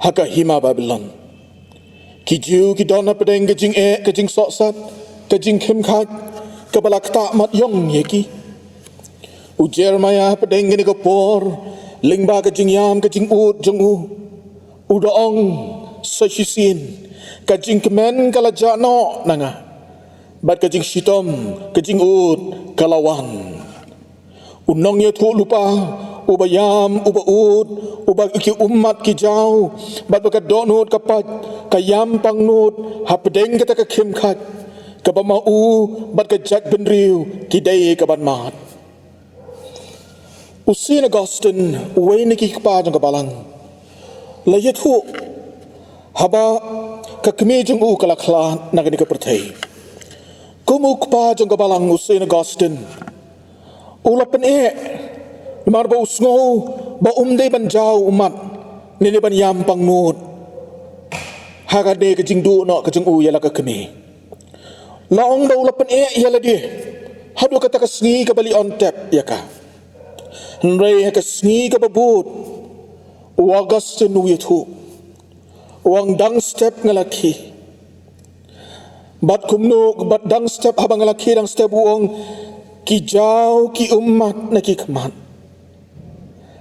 ha ka hima Babilon. Ki Jiw ki don hapdeng ka jingeh, ka jingsohsat, ka jingkhim khait, kaba la ktah mat ïong ïa ki. U Jeremiah hapdeng kane ka por, lyngba ka jingïam, ka jingud jong u, u da ong, sa shisien ka jingkmen ka la jah noh na nga, bad ka jingshitom, ka jingud ka la wan. U nongïathuhlypa, uba ïam, uba ud, uba ki ummat ki jaw, bad ba ka dohnud ka pait, ka ïam pangnud hapdeng kata ka khim khait, kaba ma u bad ka jaitbynriew ki dei kaban mad. U Saint Augustine, uwei na ki kpa jong ka balang, la ïathuh, haba ka kmie jong u ka la khlad na kane ka pyrthei. Kum u kpa jong ka balang, u Saint Augustine u la pyneh, namar ba u sngew ba um dei ban jaw ummat, ne ban ïam pangnud ha kane ka jingduh noh ka jong u ïa la ka kmie. La ong ba u la pyneh ïa lade haduh kata ka sngi kaba lion tep ïa ka. Hynrei ha ka sngi kaba bud, u Augustine u ïathuh, u ong, dang step nga la khie. Bad kumno, bad dang step, haba nga la khie dang step, u ong, ki jaw ki ummat na ki khmat.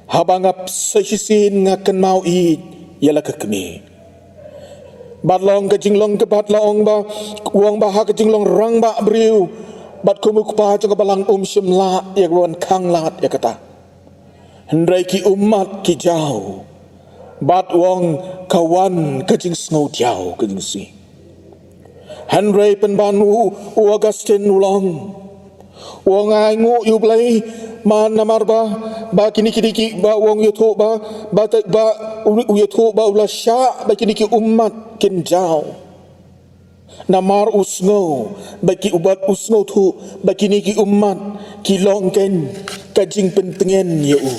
Haba nga sa shisien nga kynmaw ïa la ka kmie. Bad la ong ka jinglong ka, bad la ong ba, u ong ba ha ka jinglong rangbah briew, bad kum u kpa jong ka balang um shym lah ïa ka ban khanglad ïa kata. Hynrei ki ummat ki jaw, bad u ong, ka wan ka jingsngew diaw, ka jingsngew. Hynrei pynban u, u Augustine u la ong, u ong, ai nguh ïa U Blei, man namar ba, ba kine kine ki, ba u ong ïathuh ba, ba te, ba u, u ïathuh ba u la shah ba kine ki ummat kin jaw. Namar u sngew ba ki, u bad u sngewthuh ba kine ki ummat ki long kein ka jingpyntngen ïa u,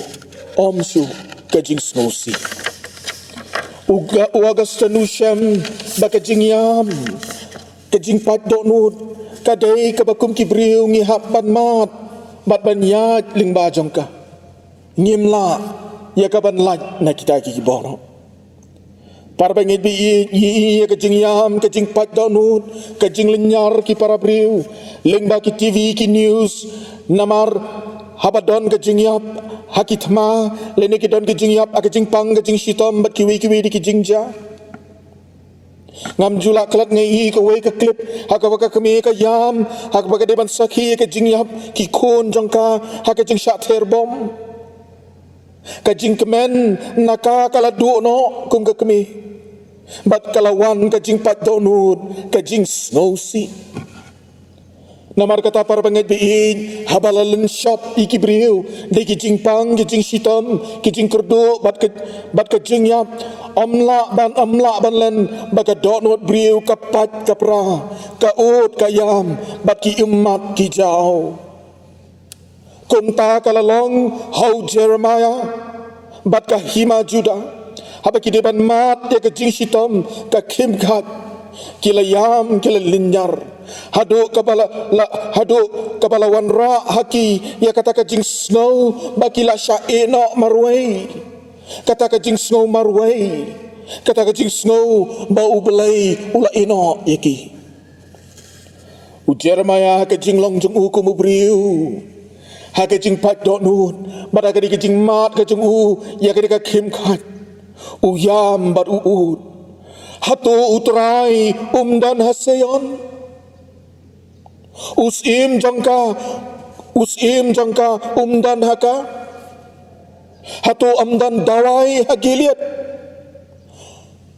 ym shuh ka jingsngewsih. U Ga-, u Augustine u shem ba ka jingïam, ka jingpait dohnud, ka dei kaba kum ki briew ngi hap ban mad bad ban ïaid lyngba jong ka. Ngim lah ïa ka ban lait na kita ki bor. Para bangeit ba ïeit, ïa ka jingïam, ka jingpait dohnud, ka jinglynñiar ki para briew lyngba ki TV, ki news, namar haba don ka jingïap ha ki thma, lane ki don ka jingïap ha ka jingpang, ka jingshitom bad kiwei kiwei de ki jingjia. Ngam ju lah klet ngi ïohi kawei ka clip ha kaba ka kmie ka ïam ha kaba ka dei ban sakhi ïa ka jingïap ki khun jong ka ha ka jingshah ther bom. Ka jingkmen na ka ka la duh noh kum ka kmie, bad ka la wan ka jingpait dohnud, ka jingsngewsih. Namar kata para bangeit ba ïeit, haba la lynshop ïa ki briew da ki jingpang, ki jingshitom, ki jingkyrduh bad ka, bad ka jingïap, ym lah ban, ym lah ban len ba ka dohnud briew ka pait ka pra, ka ud ka ïam bad ki ummat ki jaw. Kumta ka la long ha u Jeremiah bad ka hima Judah, haba ki dei ban mad ïa ka jingshitom, ka khim khait, ki la ïam, ki la lynñiar, haduh kaba la, la, haduh kaba la wanrah ha ki ïa kata ka jingsngew ba ki la shah ïeh noh marwei, kata ka jingsngew marwei, kata ka jingsngew ba U Blei u la ïeh noh ïa ki. U Jeremiah ha ka jinglong jong u kum u briew, ha ka jingpait dohnud, bad ha ka dei ka jingmad ka jong u ïa ka dei ka khim khait, u ïam bad u ud. Hato U Trai um don ha Sion? U Syiem jong ka, U Syiem jong ka um don ha ka? Hato um don dawai ha Gilead?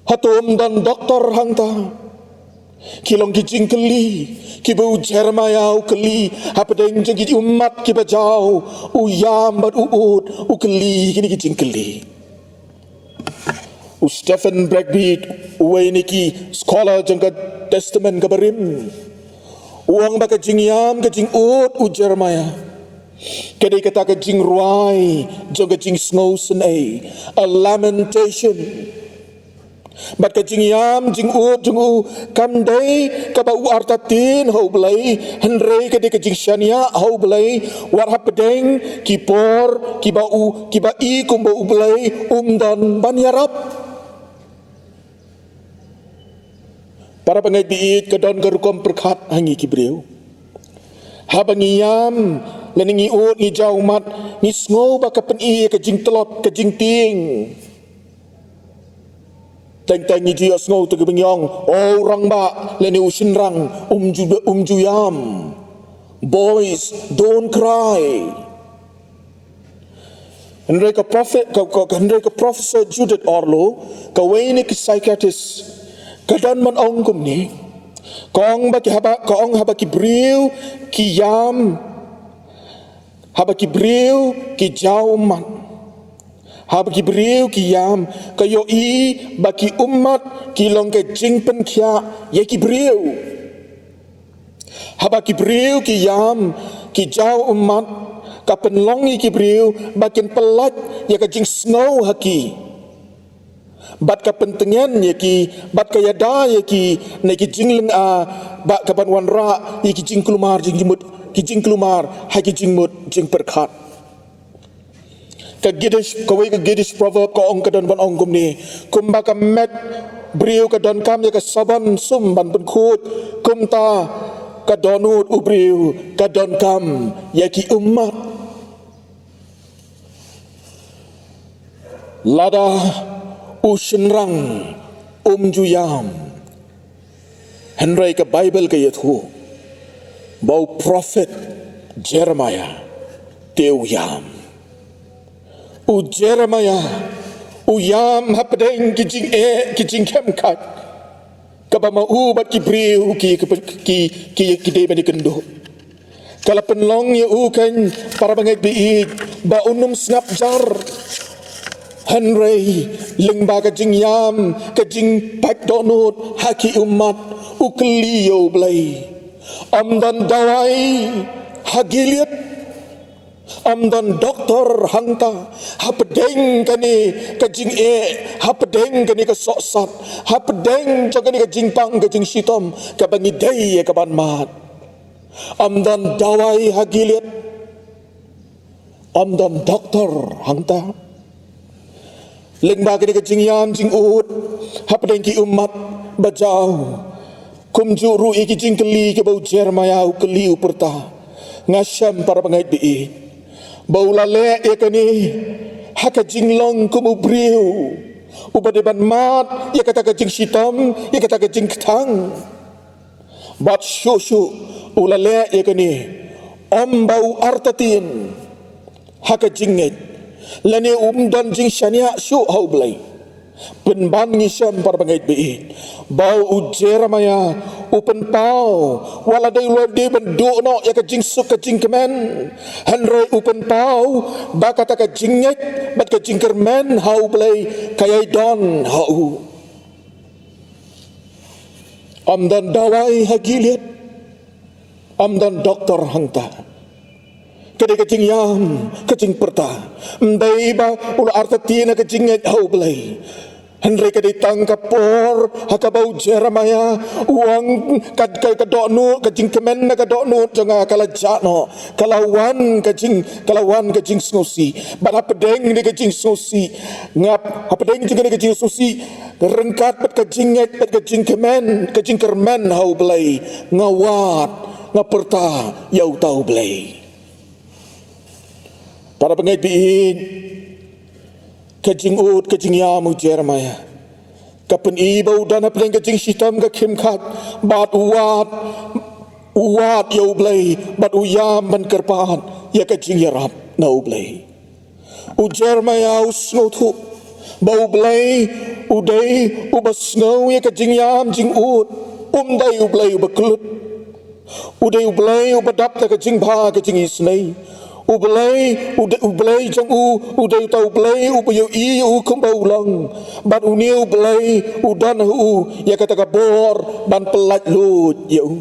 Hato um don doktor hangta? Ki long ki jingkylli kiba u Jeremiah u kylli hapdeng jong ki ummat kiba jaw, u ïam bad u ud, u kylli kine ki jingkylli. U Stephen Blackbeard, uwei na ki scholar jong ka Testament kaba rim, u ong ba ka jingïam, ka jingud u Jeremiah ka dei kata ka jingrwai jong ka jingsngewsynei, a lamentation. Bad ka jingïam jingud jong u kam dei kaba u artatien ha U Blei, hynrei ka dei ka jingshaniah ha U Blei wat hapdeng ki por kiba u, kiba i kumba U Blei um don ban ïarap. Para bangeit baieit, ka don ka rukom pyrkhat ha ngi ki briew. Haba ngi ïam lane ngi ud, ngi jaw ummat, ngi sngew ba ka pyni ïa ka jingtlot, ka jingtieng. Teng teng ngi ju ïohsngew te ki ba ngi ong, "O u rangbah lane u shynrang, um ju, um ju ïam. Boys, don't cry." Hynrei ka prophet, ka, ka, ka, hynrei ka Professor Judith Orlow, kawei na ki psychiatrist, ka don ban ong kumne. Ka ong ba ki haba, ka ong haba ki briew ki ïam, haba ki briew ki jaw ummat, haba ki briew ki ïam, ka ïohi ba ki ummat ki long ka jingpynkhiah ïa ki briew. Haba ki briew ki ïam, ki jaw ummat, ka pynlong ïa ki briew ba kin pyllait ïa ka jingsngew ha ki. Bad ka pyntngen ïa ki, bad ka ïada ïa ki na ki jinglynga, bad ka ban wanrah ïa ki jingkulmar jingmut, ki jingkulmar ha ki jingmut jingpyrkhat. Ka Giddish, kawei ka Giddish proverb ka ong, ka don ban ong kumne, kumba ka met briew ka donkam ïa ka sabon sum ban pynkhuid, kumta ka dohnud u briew ka donkam ïa ki ummat. Lada u shynrang um ju ïam, hynrei ka Baibl ka ïathuh ba u prophet Jeremiah te u ïam. U Jeremiah u ïam hapdeng ki jingeh, ki jingkhemkhat kaba ma u bad ki briew ki, ki, ki, ki, ki dei ban ïakynduh. Ka la pynlong ïa u kein, para bangeit baieit, ba un ym sngap jar. Hynrei lyngba ka jingïam, ka jingpait dohnud ha ki ummat, u kylli ïa U Blei. Ym don dawai ha Gilead. Ym don doktor hangta, hapdeng kane ka jingeh, hapdeng kane ka sohsat, hapdeng jong kane ka jingpang ka jingshitom kaba ngi dei ïa ka ban mad. Ym don dawai ha Gilead. Ym don doktor hangta. Lyngba kane ka jingïam jingud hapdeng ki ummat ba jaw, kumjuh ruh ïa ki jingkylli kiba u Jeremiah u kylli, u pyrta, nga shem, para bangeit baieit, ba u la leh ïa kane ha ka jinglong kum u briew uba dei ban mad ïa kata ka jingshitom, ïa kata ka jingkthang. Bad shuh shuh u la leh ïa kane, ym ba u artatien ha ka jingngeit, lane um don jingshaniah shuh ha U Blei. Pynban ngi shem, para bangeit baieit, ba u Jeremiah u pynpaw, wat la dei u la dei ban duh noh ïa ka jingsuk ka jingkmen, hynrei u pynpaw ba kata ka jingngeit bad ka jingkyrmen ha U Blei ka ïai don ha u. Ym don dawai ha Gilead. Ym don doktor hangta. Ka dei ka jingïam, ka jingpyrta. Ym dei ba u la artatien ha ka jingngeit ha U Blei. Hynrei ka dei tang ka por ha kaba u Jeremiah u ong, ka, ka, ka dohnud, ka jingkmen na ka dohnud jong nga ka la jah noh. Ka la wan ka jing, ka la wan ka jingsngewsih. Bad hapdeng kane ka jingsngewsih, nga, hapdeng jong kane ka jingsngewsih, ryngkat bad ka jingngeit bad ka jingkmen, ka jingkyrmen ha U Blei, nga wad, nga pyrta ïa uta U Blei. Para bangeit baieit, ka jingud ka jingïam u Jeremiah ka pyni ba u don hapdeng ka jingshitom, ka khim khat, bad u wad, u wad ïa U Blei, bad u ïam ban kyrpad ïa ka jingïarap na U Blei. U Jeremiah u sngewthuh ba U Blei u dei uba sngew ïa ka jingïam jingud. Um dei U Blei uba kyllut. U dei U Blei uba dap da ka jingbha ka jingisynei. U Blei, u dei, U Blei jong u, u dei uta U Blei uba ïohi ïa u kumba u long. Bad une U Blei u don ha u ïa kata ka bor ban pyllait luid ïa u.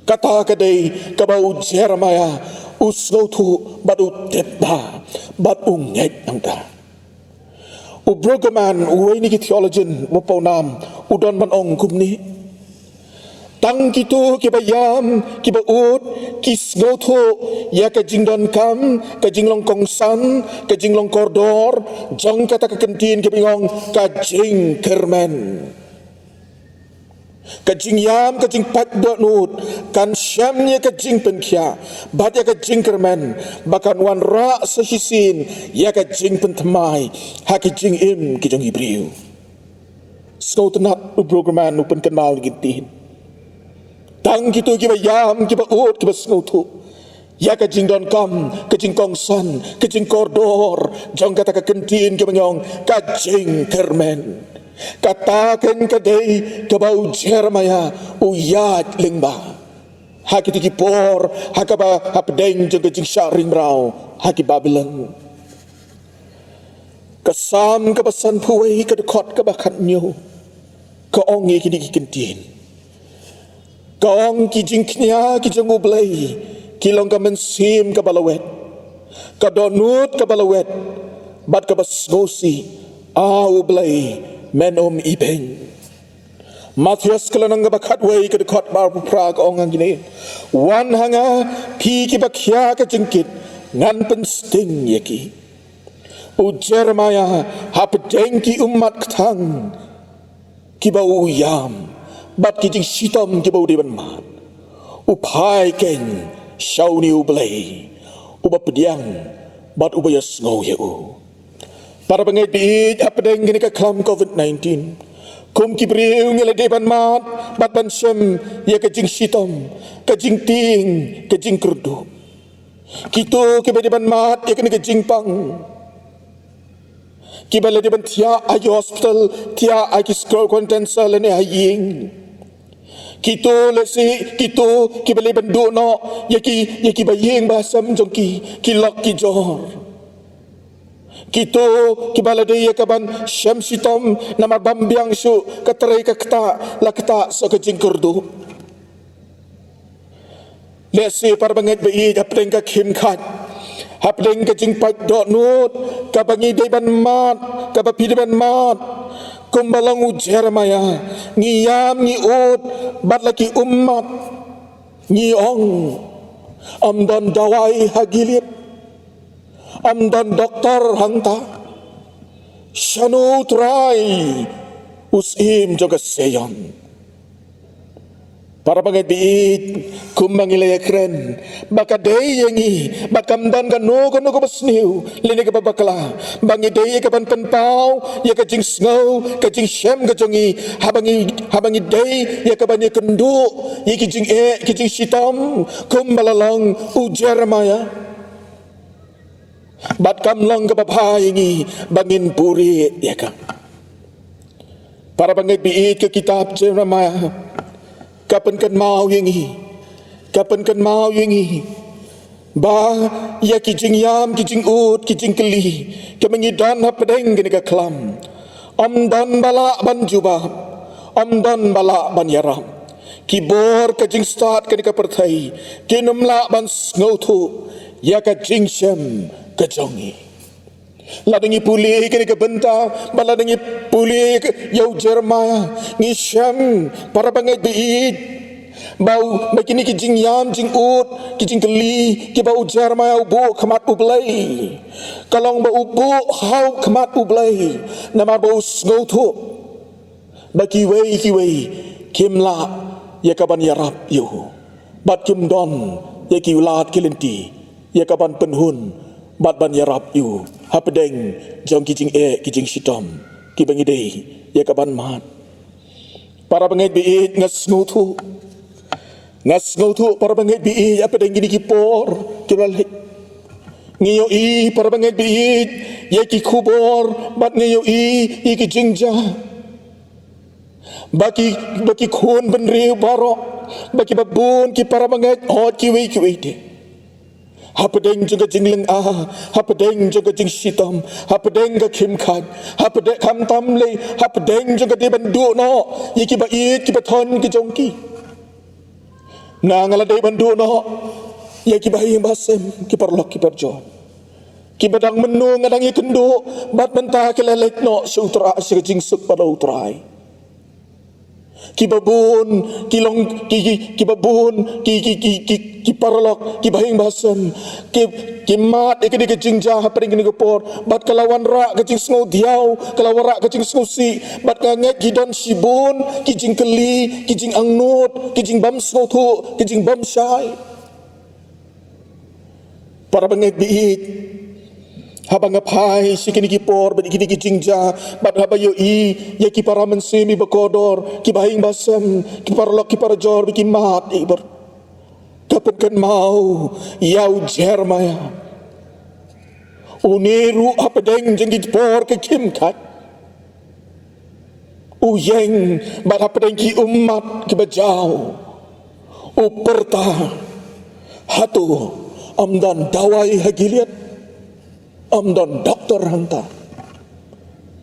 Kata ka dei kaba u Jeremiah u sngewthuh bad u tip bha bad u ngeit nangta. U Brueggemann, uwei na ki theologian ba pawnam, u don ban ong kumne: Tang kito kiba ïam, kiba ud, ki sngewthuh ïa ka jingdonkam, ka jinglong kongsan, ka jinglong kordor jong kata ka kyntien kaba ngi ong ka jingkyrmen. Ka jingïam, ka jingpait dohnud kan shem ïa ka jingpynkhiah bad ïa ka jingkyrmen, ba kan wanrah sa shisien ïa ka jingpynthymmai ha ki jingim ki jong ki briew. Sngewtynnad, u Brueggemann u pynkynmaw ïa ki ktien: Tang kito kiba ïam, kiba ud, kiba sngewthuh ïa ka jingdonkam, ka jingkongsan, ka jingkordor jong kata ka kyntien kaba ngi ong ka jingkyrmen, kata kan ka dei kaba u Jeremiah u ïaid lyngba ha kito ki por, ha kaba hapdeng jong ka jingshah ring mraw ha ki Babilon. Ka Salm kaba sanphew wei, ka dkhot kaba khathynñiew, ka ong ïa kine ki kyntien. Ka ong: Ki jingkñia ki jong U Blei ki long ka mynsiem kaba lawet, ka dohnud kaba lawet bad kaba sngewsih, A U Blei, men ym ibeiñ. Mathaios ka lynnong kaba khatwei, ka dkhot ba arphew phra, ka ong hangne: Wan ha nga, phi kiba khia ka jingkit, ngan pynsting ïa ki. U Jeremiah hapdeng ki ummat kthang kiba u ïam bad ki jingshitom kiba u dei ban mad, u phai keiñ sha une U Blei uba pdiang bad uba ïasngew ïa u. Para bangeit ba ïeit, hapdeng kane ka khlam covid nineteen, kum ki briew ngi la dei ban mad bad ban shem ïa ka jingshitom, ka jingtieng, ka jingkyrduh. Kito kiba dei ban mad ïa kane ka jingpang, kiba la dei ban thiah ha ki hospital, thiah ha ki scroll condenser lane ha ïing. Kito, lehse kito kiba la dei ban duh noh ïa ki, ïa kiba ïing ba sem jong ki, ki lok ki jor. Kito kiba la dei ïa kaban shem shitom namar bym biang shuh ka trei ka ktah, la ktah sa ka jingkyrduh. Lehse para bangeit ba ïeit, hapdeng ka khim khat, hapdeng ka jingpait dohnud kaba ngi dei ban mad, kaba phi dei ban mad, kumba long u Jeremiah, ngi ïam, ngi ud bad la ki ummat, ngi ong: Ym don dawai ha Gilead, ym don doktor hangta. Shano U Trai, u Syiem jong ka Seion? Para bangeit ba ïeit, kumba ngi la ïakren ba ka dei ïa ngi, ba kam don kano kano kaba sniew lane kaba bakla, ba ngi dei ïa kaban pynpaw ïa ka jingsngew, ka jingshem ka jong ngi, haba ngi, haba ngi dei ïa kaban ïakynduh ïa ki jingeh, ki jingshitom, kumba la long u Jeremiah. Bad kam long kaba bha ïa ngi ba ngin buhrieh ïa ka. Para bangeit ba ïeit, ka kitab Jeremiah ka pynkynmaw ïa ngi, ka pynkynmaw ïa ngi ba ïa ki jingïam, ki jingud, ki jingkylli kiba ngi don hapdeng kane ka khlam, ym don ba lah ban jubab, ym don ba lah ban ïarap. Ki bor ka jingstad kane ka pyrthei kin ym lah ban sngewthuh ïa ka jingshem ka jong ngi. Lada ngi pule kane ka bynta, ba lada ngi pule ïa u Jeremiah, ngi shem, para bangeit ba ïeit, ba u, ba kine ki jingïam, jingud, ki jingkylli kiba u Jeremiah u buh khmat U Blei, ka long ba u buh ha khmat U Blei, namar ba u sngewthuh ba kiwei kiwei kim lah ïa kaban ïarap ïa u, bad kim don ïa ki lad ki lynti ïa kaban pynhun bad ban ïarap ïa u hapdeng jong ki jingeh, ki jingshitom kiba ngi dei ïa kaban mad. Para bangeit ba ïeit, nga sngewthuh, nga sngewthuh, para bangeit ba ïeit, hapdeng kine ki por kiba la leit, ngi ïohi, para bangeit ba ïeit, ïa ki khubor, bad ngi ïohi ïa ki jingjia ba ki, ba ki khun bynriew baroh, ba kiba bun ki para bangeit, hooid, kiwei kiwei de, hapdeng jong ka jinglynga, hapdeng jong ka jingshitom, hapdeng ka khim khat, hapdeng, khamtam lei hapdeng jong ka dei ban duh noh ïa kiba ïeit, kiba thoh ki jong ki. Nga, nga la dei ban duh noh ïa kiba ïing ba sem, ki paralok ki parajor. Kiba dang mynno nga dang ïakynduh, bad mynta ki la leit noh sha u Trai, sha ka jingsuk bad u Trai. Kiba bun ki long, ki, ki, kiba bun ki, ki, ki, ki, ki paralok, kiba hiing ba sem, ki, ki mad ïa kane ka jingjia hapdeng kane ka por, bad ka la wanrah ka jingsngewdiaw, ka la wanrah ka jingsngewsih, bad nga ngeit ki don shibun ki jingkylli, ki jingangnud, ki jingbym sngewthuh, ki jingbym shai. Para bangeit ba ïeit, haba nga phai sha kine ki por bad kine ki jingjia, bad haba ïohi ïa ki para mynsiem ba kordor, kiba hiing ba sem, ki paralok ki parajor ba ki mad ïa i bor, ka pynkynmaw ïa u Jeremiah. Une ruh hapdeng jong ki por ka khim khat, u ïeng bad hapdeng ki ummat kiba jaw, u pyrta, hato ym don dawai ha Gilead? Ym don doktor hangta?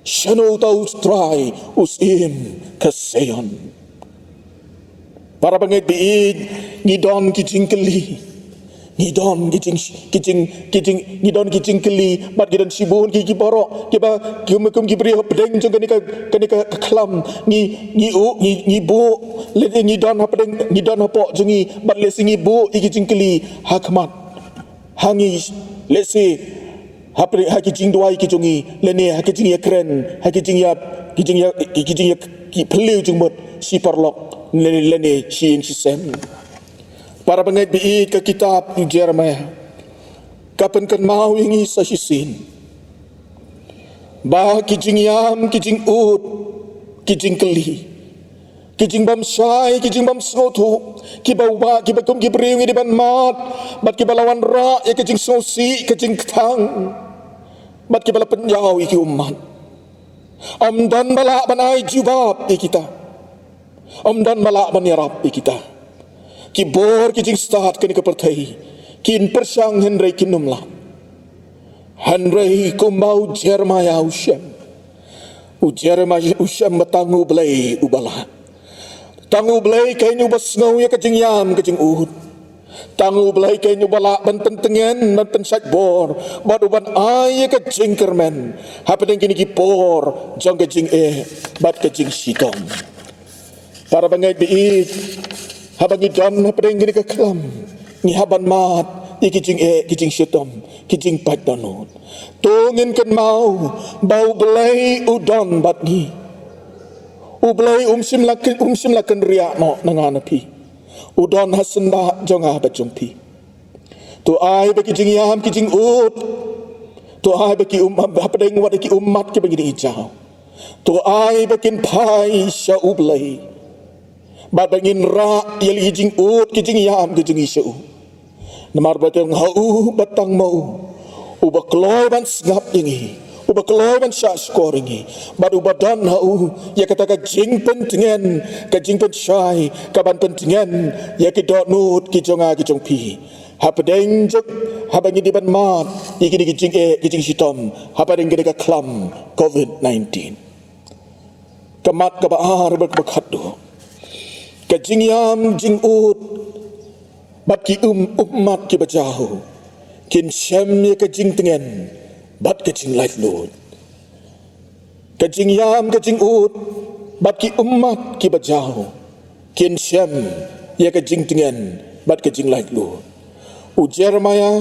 Shano uta u Trai u syiem ka Sion? Para bangeit ba ïeit, ngi don ki jingkylli. Ngi don ki jing, ki jing, ki jing, ngi don ki jingkylli, bad ngi don shibun ki, ki baroh, kiba, ki kum, kum ki briew hapdeng jong kane ka, kane ka, ka khlam. Ngi, ngi u, ngi, ngi buh, lehse ngi don hapdeng, ngi don hapoh jong ngi, bad lehse ngi buh ïa ki jingkylli ha khmat. Ha ngi, lehse, hapdeng, ha ki jingduwai ki jong ngi, lane ha ki jingïakren, ha ki jingïa, ki jingïa, ki jingïa, ki phylliew jingmut, shi paralok, lane, lane shi ïing shi sem. Para bangeit ba ïeit, ka kitab u Jeremiah ka pynkynmaw ïa ngi sa shisien ba ki jingïam, ki jingud, ki jingkylli, ki jingbymshai, ki jingbymsngewthuh, kiba wah, kiba kum ki briew ngi dei ban mad, bad kiba la wanrah ïa ka jingsngewsih, ka jingkthang, bad kiba la pynjaw ïa ki ummat. Ym don ba lah ban ai jubab ïa kita. Ym don ba lah ban ïarap ïa kita. Ki bor ki jingstad kane ka pyrthei kin pyrshang hynrei kin ym lah. Hynrei kumba u Jeremiah u shem, u Jeremiah u shem ba tang U Blei uba lah. Tang U Blei kein uba sngew ïa ka jingïam ka jingud. Tang U Blei kein uba lah ban pyntngen, ban pynshait bor, bad uban ai ïa ka jingkyrmen hapdeng kine ki por jong ka jingeh bad ka jingshitom. Para bangeit ba ïeit, haba ngi don hapdeng kane ka khlam, ngi hap ban mad ïa ki jingeh, ki jingshitom, ki jingpait dohnud. To ngin kynmaw ba U Blei u don bad ngi. U Blei um shym la kyn, um shym la kynriah noh na nga na phi. U don ha syndah jong nga bad jong phi. To ai ba ki jingïam, ki jingud, to ai ba ki um, hapdeng wat ki ummat kiba ngi dang ïeit, to ai ba kin phai sha U Blei. Bad ba ngin rah ïa la ki jingud, ki jingïam, ki jingïeit sha u. Namar ba tang ha u, ba tang ma u, uba kloi ban sngap ïa ngi, uba kloi ban shahshkor ïa ngi, bad uba don ha u ïa kata ka jingpyntngen, ka jingpynshai, ka ban pyntngen ïa ki dohnud ki jong nga ki jong phi. Hapdeng jong, haba ngi dei ban mad ïa kine ki jingeh, ki jingshitom, hapdeng kane ka khlam covid nineteen. Ka mat kaba ar bad kaba khatduh. Ka jingïam, jingud bad ki um, ummat kiba jaw kin shem ïa ka jingtngen bad ka jinglaitluid. Ka jingïam, ka jingud bad ki ummat kiba jaw kin shem ïa ka jingtngen bad ka jinglaitluid. U Jeremiah,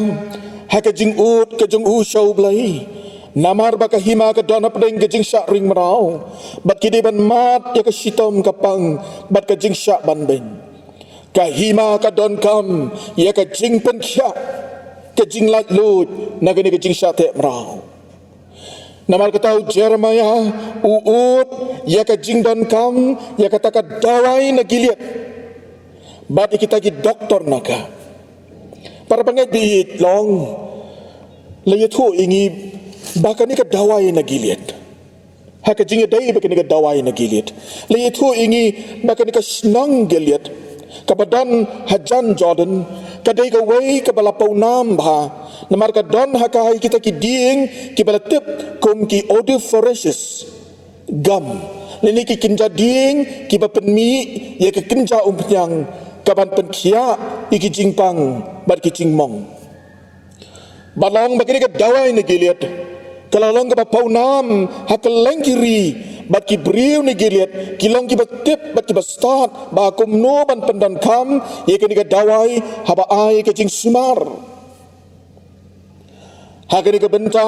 ha ka jingud ka jong u sha U Blei, namar ba ka hima ka don hapdeng ka jingshah ring mraw, bad ki dei ban mad ïa ka shitom, ka pang bad ka jingshah banbeiñ. Ka hima ka donkam ïa ka jingpynkhiah, ka jinglaitluid na kane ka jingshah teh mraw. Namar kata u Jeremiah u ud ïa ka jingdonkam ïa kata ka dawai na Gilead bad ïa kita ki doktor na ka. Para bangeit ba ïeit, long la ïathuh ïa ngi ba kane ka dawai na Gilead, ha ka jingïadei bad kane ka dawai na Gilead, la ïathuh ïa ngi ba kane ka shnong Gilead kaba don hajan Jordan ka dei kawei kaba la pawnam bha, namar ka don ha ka ïa kita ki dieng kiba la tip kum ki odoriferous gum, lane ki kynja dieng kiba pynmih ïa ka kynja umphniang, ka ban pynkhiah ïa ki jingpang bad ki jingmong. Ba long ba kane ka dawai na Gilead ka la long kaba pawnam ha kylleng ki ri, bad ki briew na Gilead ki long kiba tip bad kiba stad ba kumno ban pyndonkam ïa kane ka dawai haba ai ka jingsumar. Ha kane ka bynta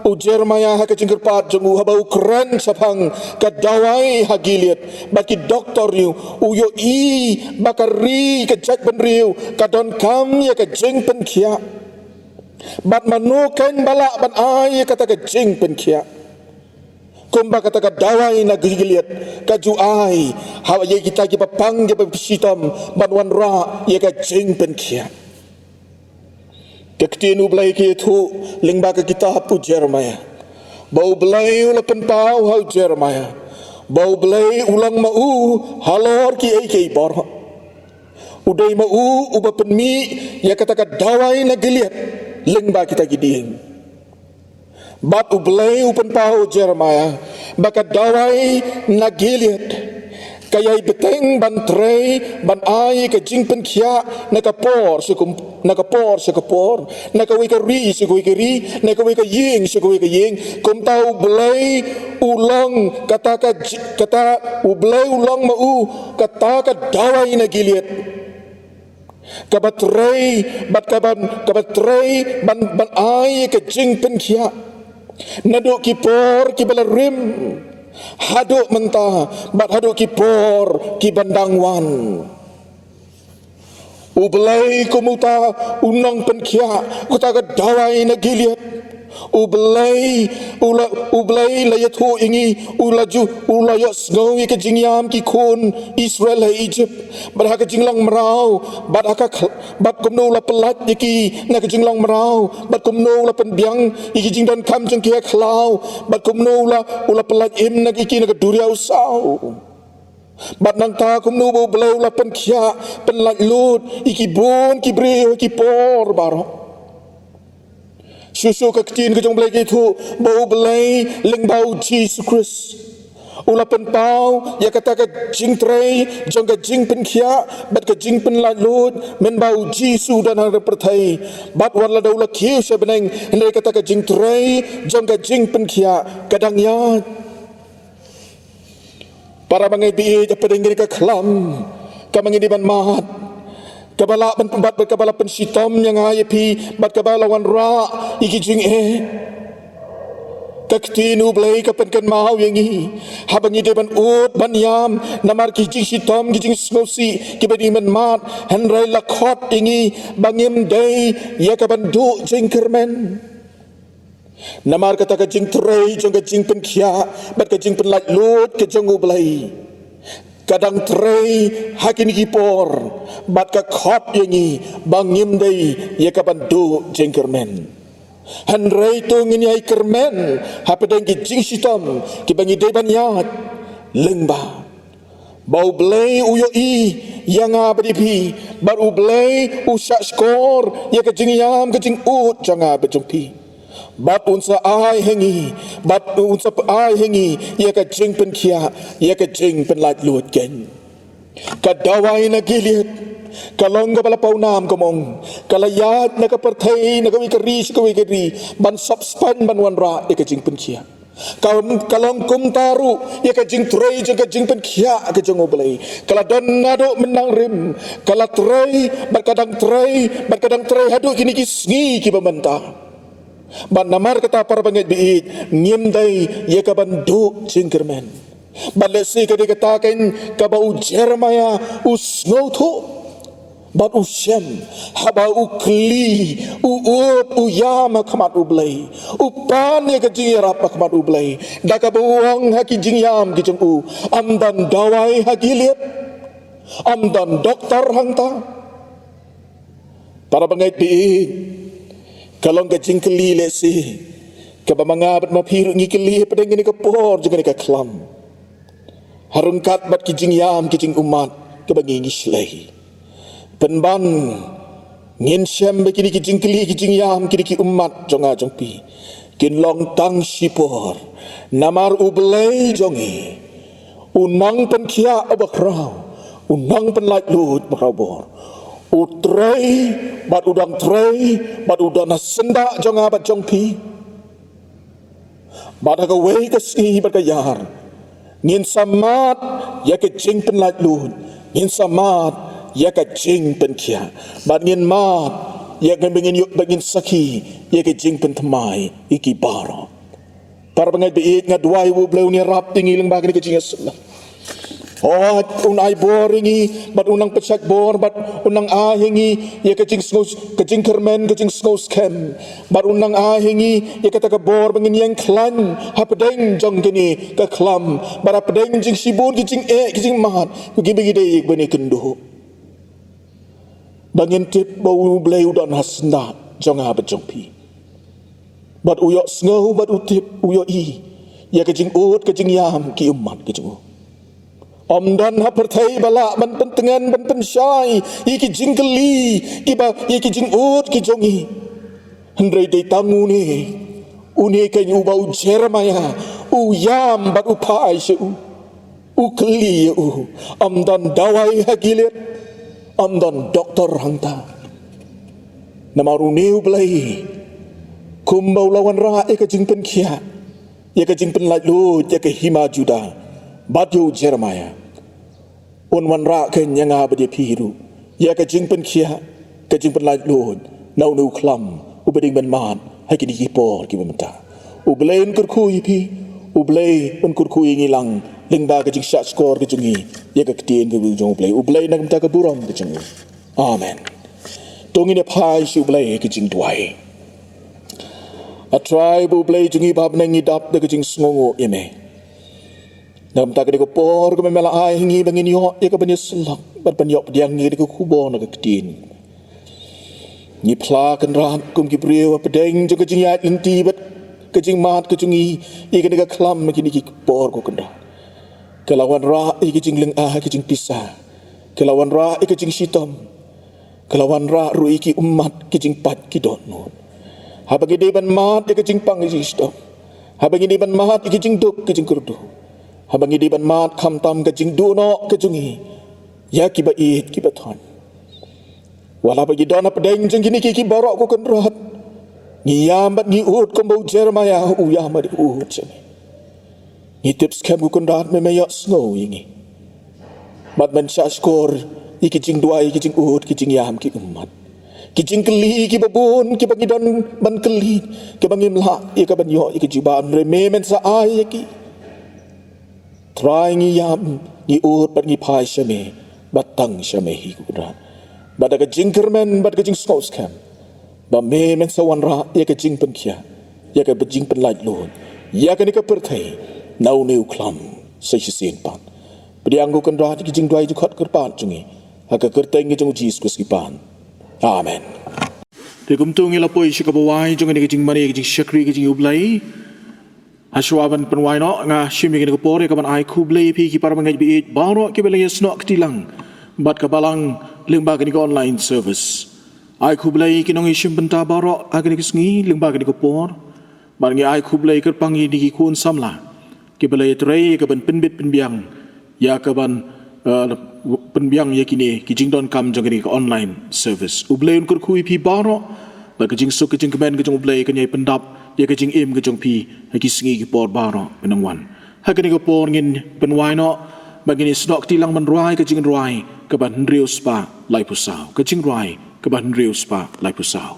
u Jeremiah ha ka jingkyrpad jong u haba u kren shaphang ka dawai ha Gilead bad ki doktor ïa u, u ïohi ba ka ri, ka jaitbynriew ka donkam ïa ka jingpynkhiah. Bad mano kein ba lah ban ai ïa kata ka jingpynkhiah? Kumba kata ka dawai na Gilead ka ju ai ha ïa kita kiba pang, kiba shitom ban wanrah ïa ka jingpynkhiah. Ka ktien U Blei ka ïathuh lyngba ka kitab u Jeremiah ba U Blei u la pynpaw ha u Jeremiah ba U Blei u long ma u halor kiei kiei baroh. U dei ma u uba pynmih ïa kata ka dawai na Gilead lyngba kita ki dieng. Bad U Blei u pynpaw ha u Jeremiah ba ka dawai na Gilead ka ïai bteng ban trei ban ai ka jingpynkhiah na ka por sha ka, na ka por sha ka por, na kawei ka ri sha kawei ka ri, na kawei ka ïing sha kawei ka ïing. Kumta U Blei u long kata ka ji-, kata U Blei u long ma u kata ka dawai na Gilead kaba trei, bad kaba, kaba trei ban, ban ai ka jingpynkhiah naduh ki por kiba la rim haduh mynta bad haduh ki por kiban dang wan. U Blei kum uta u nongpynkhiah kata ka dawai na Gilead. U Blei u la, U Blei la ïathuh ïa ngi, u la ju, u la ïohsngew ïa ka jingïam ki khun Israel ha Egypt bad ha ka jinglong mraw, bad ha ka khl-, bad kumno u la pyllait ïa ki na ka jinglong mraw, bad kumno u la pynbiang ïa ki jingdonkam jong ki ha khlaw, bad kumno u la, u la pyllait im na ki na ka duriaw saw. Bad nangta kumno ba U Blei u la pynkhiah, pynlait lut ïa ki bun ki briew ha ki por baroh. Shuh shuh ka ktien ka jong U Blei ka ïathuh ba U Blei lyngba U Jisu Khrist u la pynpaw ïa kata ka jingtrei jong ka jingpynkhiah bad ka jingpynlait lut mynba U Jisu u don ha pyrthei. Bad wat la da u la kiew sha bneng, hynrei kata ka jingtrei jong ka jingpynkhiah ka dang ïaid. Para bangeit ba ïeit, hapdeng kane ka khlam kaba ngi dei ban mad, kaba la ban, bad, bad kaba la pynshitom ïa nga ïa phi, bad kaba la wanrah ïa ki jingeh, ka ktien U Blei ka pynkynmaw ïa ngi, haba ngi dei ban ud ban ïam namar ki jingshitom, ki jingsngewsih kiba ngi dei ban mad, hynrei la khot ïa ngi ba ngim dei ïa ka ban duh jingkyrmen. Namar kata ka jingtrei jong ka jingpynkhiah bad ka jingpynlait lut ka jong U Blei ka dang trei ha kine ki por, bad ka khot ïa ngi ba ngim dei ïa ka ban duh jingkyrmen. Hynrei to ngin ïai kyrmen hapdeng ki jingshitom kiba ngi dei ban ïaid lyngba. Ba U Blei u ïohi ïa nga bad ïa phi, bad U Blei u shahshkor ïa ka jingïam ka jingud jong nga bad jong phi. Bad un sa ai ha ngi, bad un sa ai ha ngi ïa ka jingpynkhiah, ïa ka jingpynlait lut kein. Ka dawai na Gilead ka long kaba la pawnam, kumno ka la ïaid na ka pyrthei, na kawei ka ri sha kawei ka ri, ban sop spaiñ, ban wanrah ïa ka jingpynkhiah. Ka, ka long kumta ruh ïa ka jingtrei jong ka jingpynkhiah ka jong U Blei. Ka la don naduh mynhynnin rim, ka la trei, bad ka dang trei, bad ka dang trei haduh kine ki sngi kiba mynta. Bad namar kata, para bangeit ba ïeit, ngim dei ïa ka ban duh jingkyrmen. Bad lehse ka dei kata kein kaba u Jeremiah u sngewthuh bad u shem, haba u kylli, u ud, u ïam ha khmat U Blei, u pan ïa ka jingïarap ha khmat U Blei, da kaba u ong ha ki jingïam ki jong u: Ym don dawai ha Gilead? Ym don doktor hangta? Para bangeit ba ïeit, ka long ka jingkylli lehse kaba ma nga bad ma phi ruh ngi kylli hapdeng kane ka por jong kane ka khlam, ha ryngkat bad ki jingïam ki jingummat kiba ngi ngi shlei. Pynban ngin shem ba kine ki jingkylli, ki jingïam, kine ki ummat jong nga jong phi kin long tang shipor, namar U Blei jong ngi, u nongpynkhiah uba khraw, u nongpynlait lut ba khraw bor, U trei, bad u dang trei, bad u don ha syndah jong nga bad jong phi. Bad ha kawei ka sngi bad ka ïar, ngin sa mad ïa ka jingpynlait luid, ngin sa mad ïa ka jingpynkhiah. Bad ngin mad ïa ka, ba ngin ïoh, ba ngin sakhi ïa ka jingpynthymmai ïa ki baroh. Para bangeit ba ïeit, nga duwai U Blei un ïarap ïa ngi lyngba kane ka jingïasyllok. Oh, un ai bor ïa ngi, bad un nang pynshait bor, bad un nang ai ïa ngi ïa ka jingsngew, ka jingkyrmen, ka jingsngew skhem. Bad un nang ai ïa ngi ïa kata ka bor ba ngin ïeng khlaiñ hapdeng jong kane ka khlam, bad hapdeng jong shibun ki jingeh, ki jingmad, ki ba ngi dei ban ïakynduh. Ba ngin tip ba U Blei u don ha syndah jong nga bad jong phi. Bad u ïohsngew, bad u tip, u ïohi ïa ka jingud, ka jingïam, ki ummat ka jong u. Ym don ha pyrthei ba lah ban pyntngen, ban pynshai ïa ki jingkylli, ki ba, ïa ki jingud ki jong ngi. Hynrei dei tang une, une keiñ uba u Jeremiah u ïam bad u phai sha u. U kylli ïa u, ym don dawai ha Gilead, ym don doktor hangta. Namar une U Blei, kumba u la wanrah ïa ka jingpynkhiah, ïa ka jingpynlait luid ïa ka hima Judah, bad ïa u Jeremiah, un wanrah keiñ ïa nga bad ïa phi ruh ïa ka jingpynkhiah, ka jingpynlait luid na une u khlam uba dei ban mad ha kine ki por kiba mynta. U Blei un kyrkhu ïa phi, U Blei un kyrkhu ïa ngi lang lyngba ka jingshahshkor ka jong ngi ïa ka ktien ka jong U Blei. U Blei na ka bynta ka burom ka jong u. Amen. To ngin ïa phai sha U Blei ha ka jingduwai. A Trai, ba U Blei jong ngi ba ha bneng, ngi dap da ka jingsngewnguh ïa me. Na ka bynta kane ka por kaba me la ai ha ngi ba ngin ïoh ïa ka ban ïasyllok bad ban ïoh pdiang ïa kane ka khubor na ka ktien. Ngi phla, Kynrad, kum ki briew hapdeng jong ka jingïaid lynti bad ka jingmad ka jong ngi ïa kane ka khlam ha kine ki por, ko Kynrad. Ka la wanrah ïa ka jinglynga, ka jingpisa. Ka la wanrah ïa ka jingshitom. Ka la wanrah ruh ïa ki ummat ki jingpait ki dohnud. Haba ngi dei ban mad ïa ka jingpang ïa ka jingshitom. Haba ngi dei ban mad ïa ka jingduk ka jingkyrduh. Haba ngi dei ban mad khamtam ka jingduh noh ka jong ngi ïa kiba ïeit kiba thoh. Wat la ba ngi don hapdeng jong kine ki, ki baroh, ko Kynrad, ngi ïam bad ngi ud kumba u Jeremiah u ïam bad u ud sha me. Ngi tip skhem, ko Kynrad, me me ïohsngew ïa ngi. Bad men shahshkor ïa ki jingduwai, ki jingud, ki jingïam ki ummat. Ki jingkylli kiba bun kiba ngi don ban kylli, kiba ngim lah ïa ka ban ïoh ïa ka jubab, hynrei me men sa ai ïa ki. Trai, ngi ïam, ngi ud bad ngi phai sha me, bad tang sha me hi, ko Kynrad. Bad da ka jingkyrmen bad ka jingsngew skhem ba me men sa wanrah ïa ka jingpynkhiah, ïa ka jingpynlait luid ïa kane ka pyrthei na une u khlam sa shisien pat. Pdiang, ko Kynrad, ïa ki jingduwai jingkhot kyrpad jong ngi ha ka kyrteng ka jong u Jisu Khrist ngi pan. Amen. Te kumto ngin la poi sha kaba wai jong kane ka jingmane, ka jingshakri ka jong U Blei. Ha shuwa ban pynwai noh, nga shim ïa kane ka por ïa ka ban ai khublei ïa phi ki para bangeit ba ïeit baroh kiba la ïasnoh kti lang bad ka Balang lyngba kane ka online service. Ai khublei ïa ki nongïashim bynta baroh ha kane ka sngi lyngba kane ka por. Bad ngi ai khublei kyrpang ïa ki khun samla kiba la ïatrei ïa ka ban pynbit pynbiang ïa ka ban, eh, pynbiang ïa kine ki jingdonkam jong kane ka online service. U Blei un kyrkhu ïa phi baroh, bad ka jingsuk ka jingkmen ka jong U Blei kan ïai pyndap ïa ka jingim ka jong phi ha ki sngi ki por baroh ban nang wan. Ha kane ka por ngin pynwai noh, bad ngin ïasnoh kti lang ban rwai ka jingrwai kaba hynriew spah laiphew saw. Ka jingrwai kaba hynriew spah laiphew saw.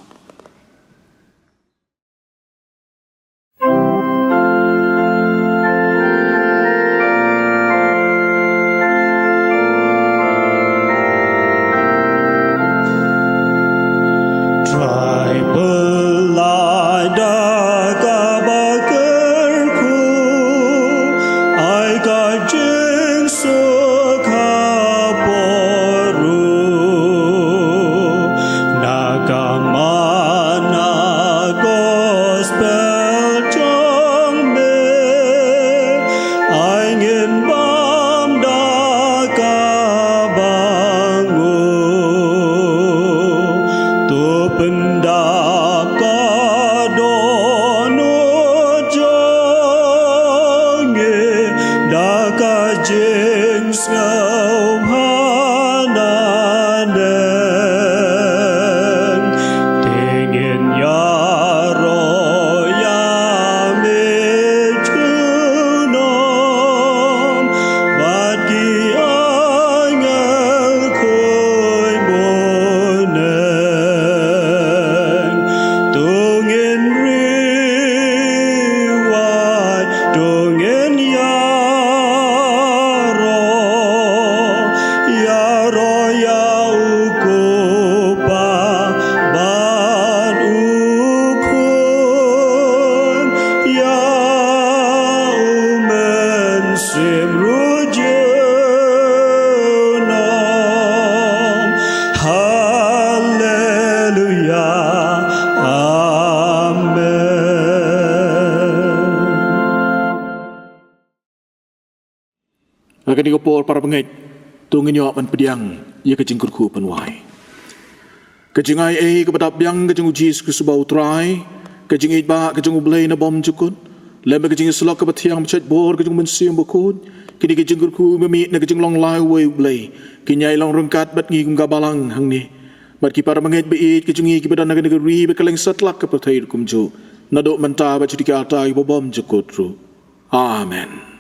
Trai pynlait da kaba kyrkhu, ai ka jingsuk ha por ruh, na ka Kane ka por para bangeit, to ngin ïoh ban pdiang ïa ka jingkyrkhu pynwai. Ka jingai ei kaba dap biang ka jong u Jisu Khrist uba u Trai, ka jingïeit ba ka jong u Blei na bymjukut, lem bad ka jingïasyllok kaba thiang ba shait bor ka jong u Mynsiem Bakhuid, kine ki jingkyrkhu ba mih na ka jinglong lai uwei u Blei, kin ïai long ryngkat bad ngi kum ka balang hangne. Bad ki para bangeit ba ïeit ka jong ngi kiba don ha kane ka ri bad kylleng satlak ka pyrthei ruh kumjuh, naduh mynta bad sha ki arta kiba bymjukut ruh. Amen.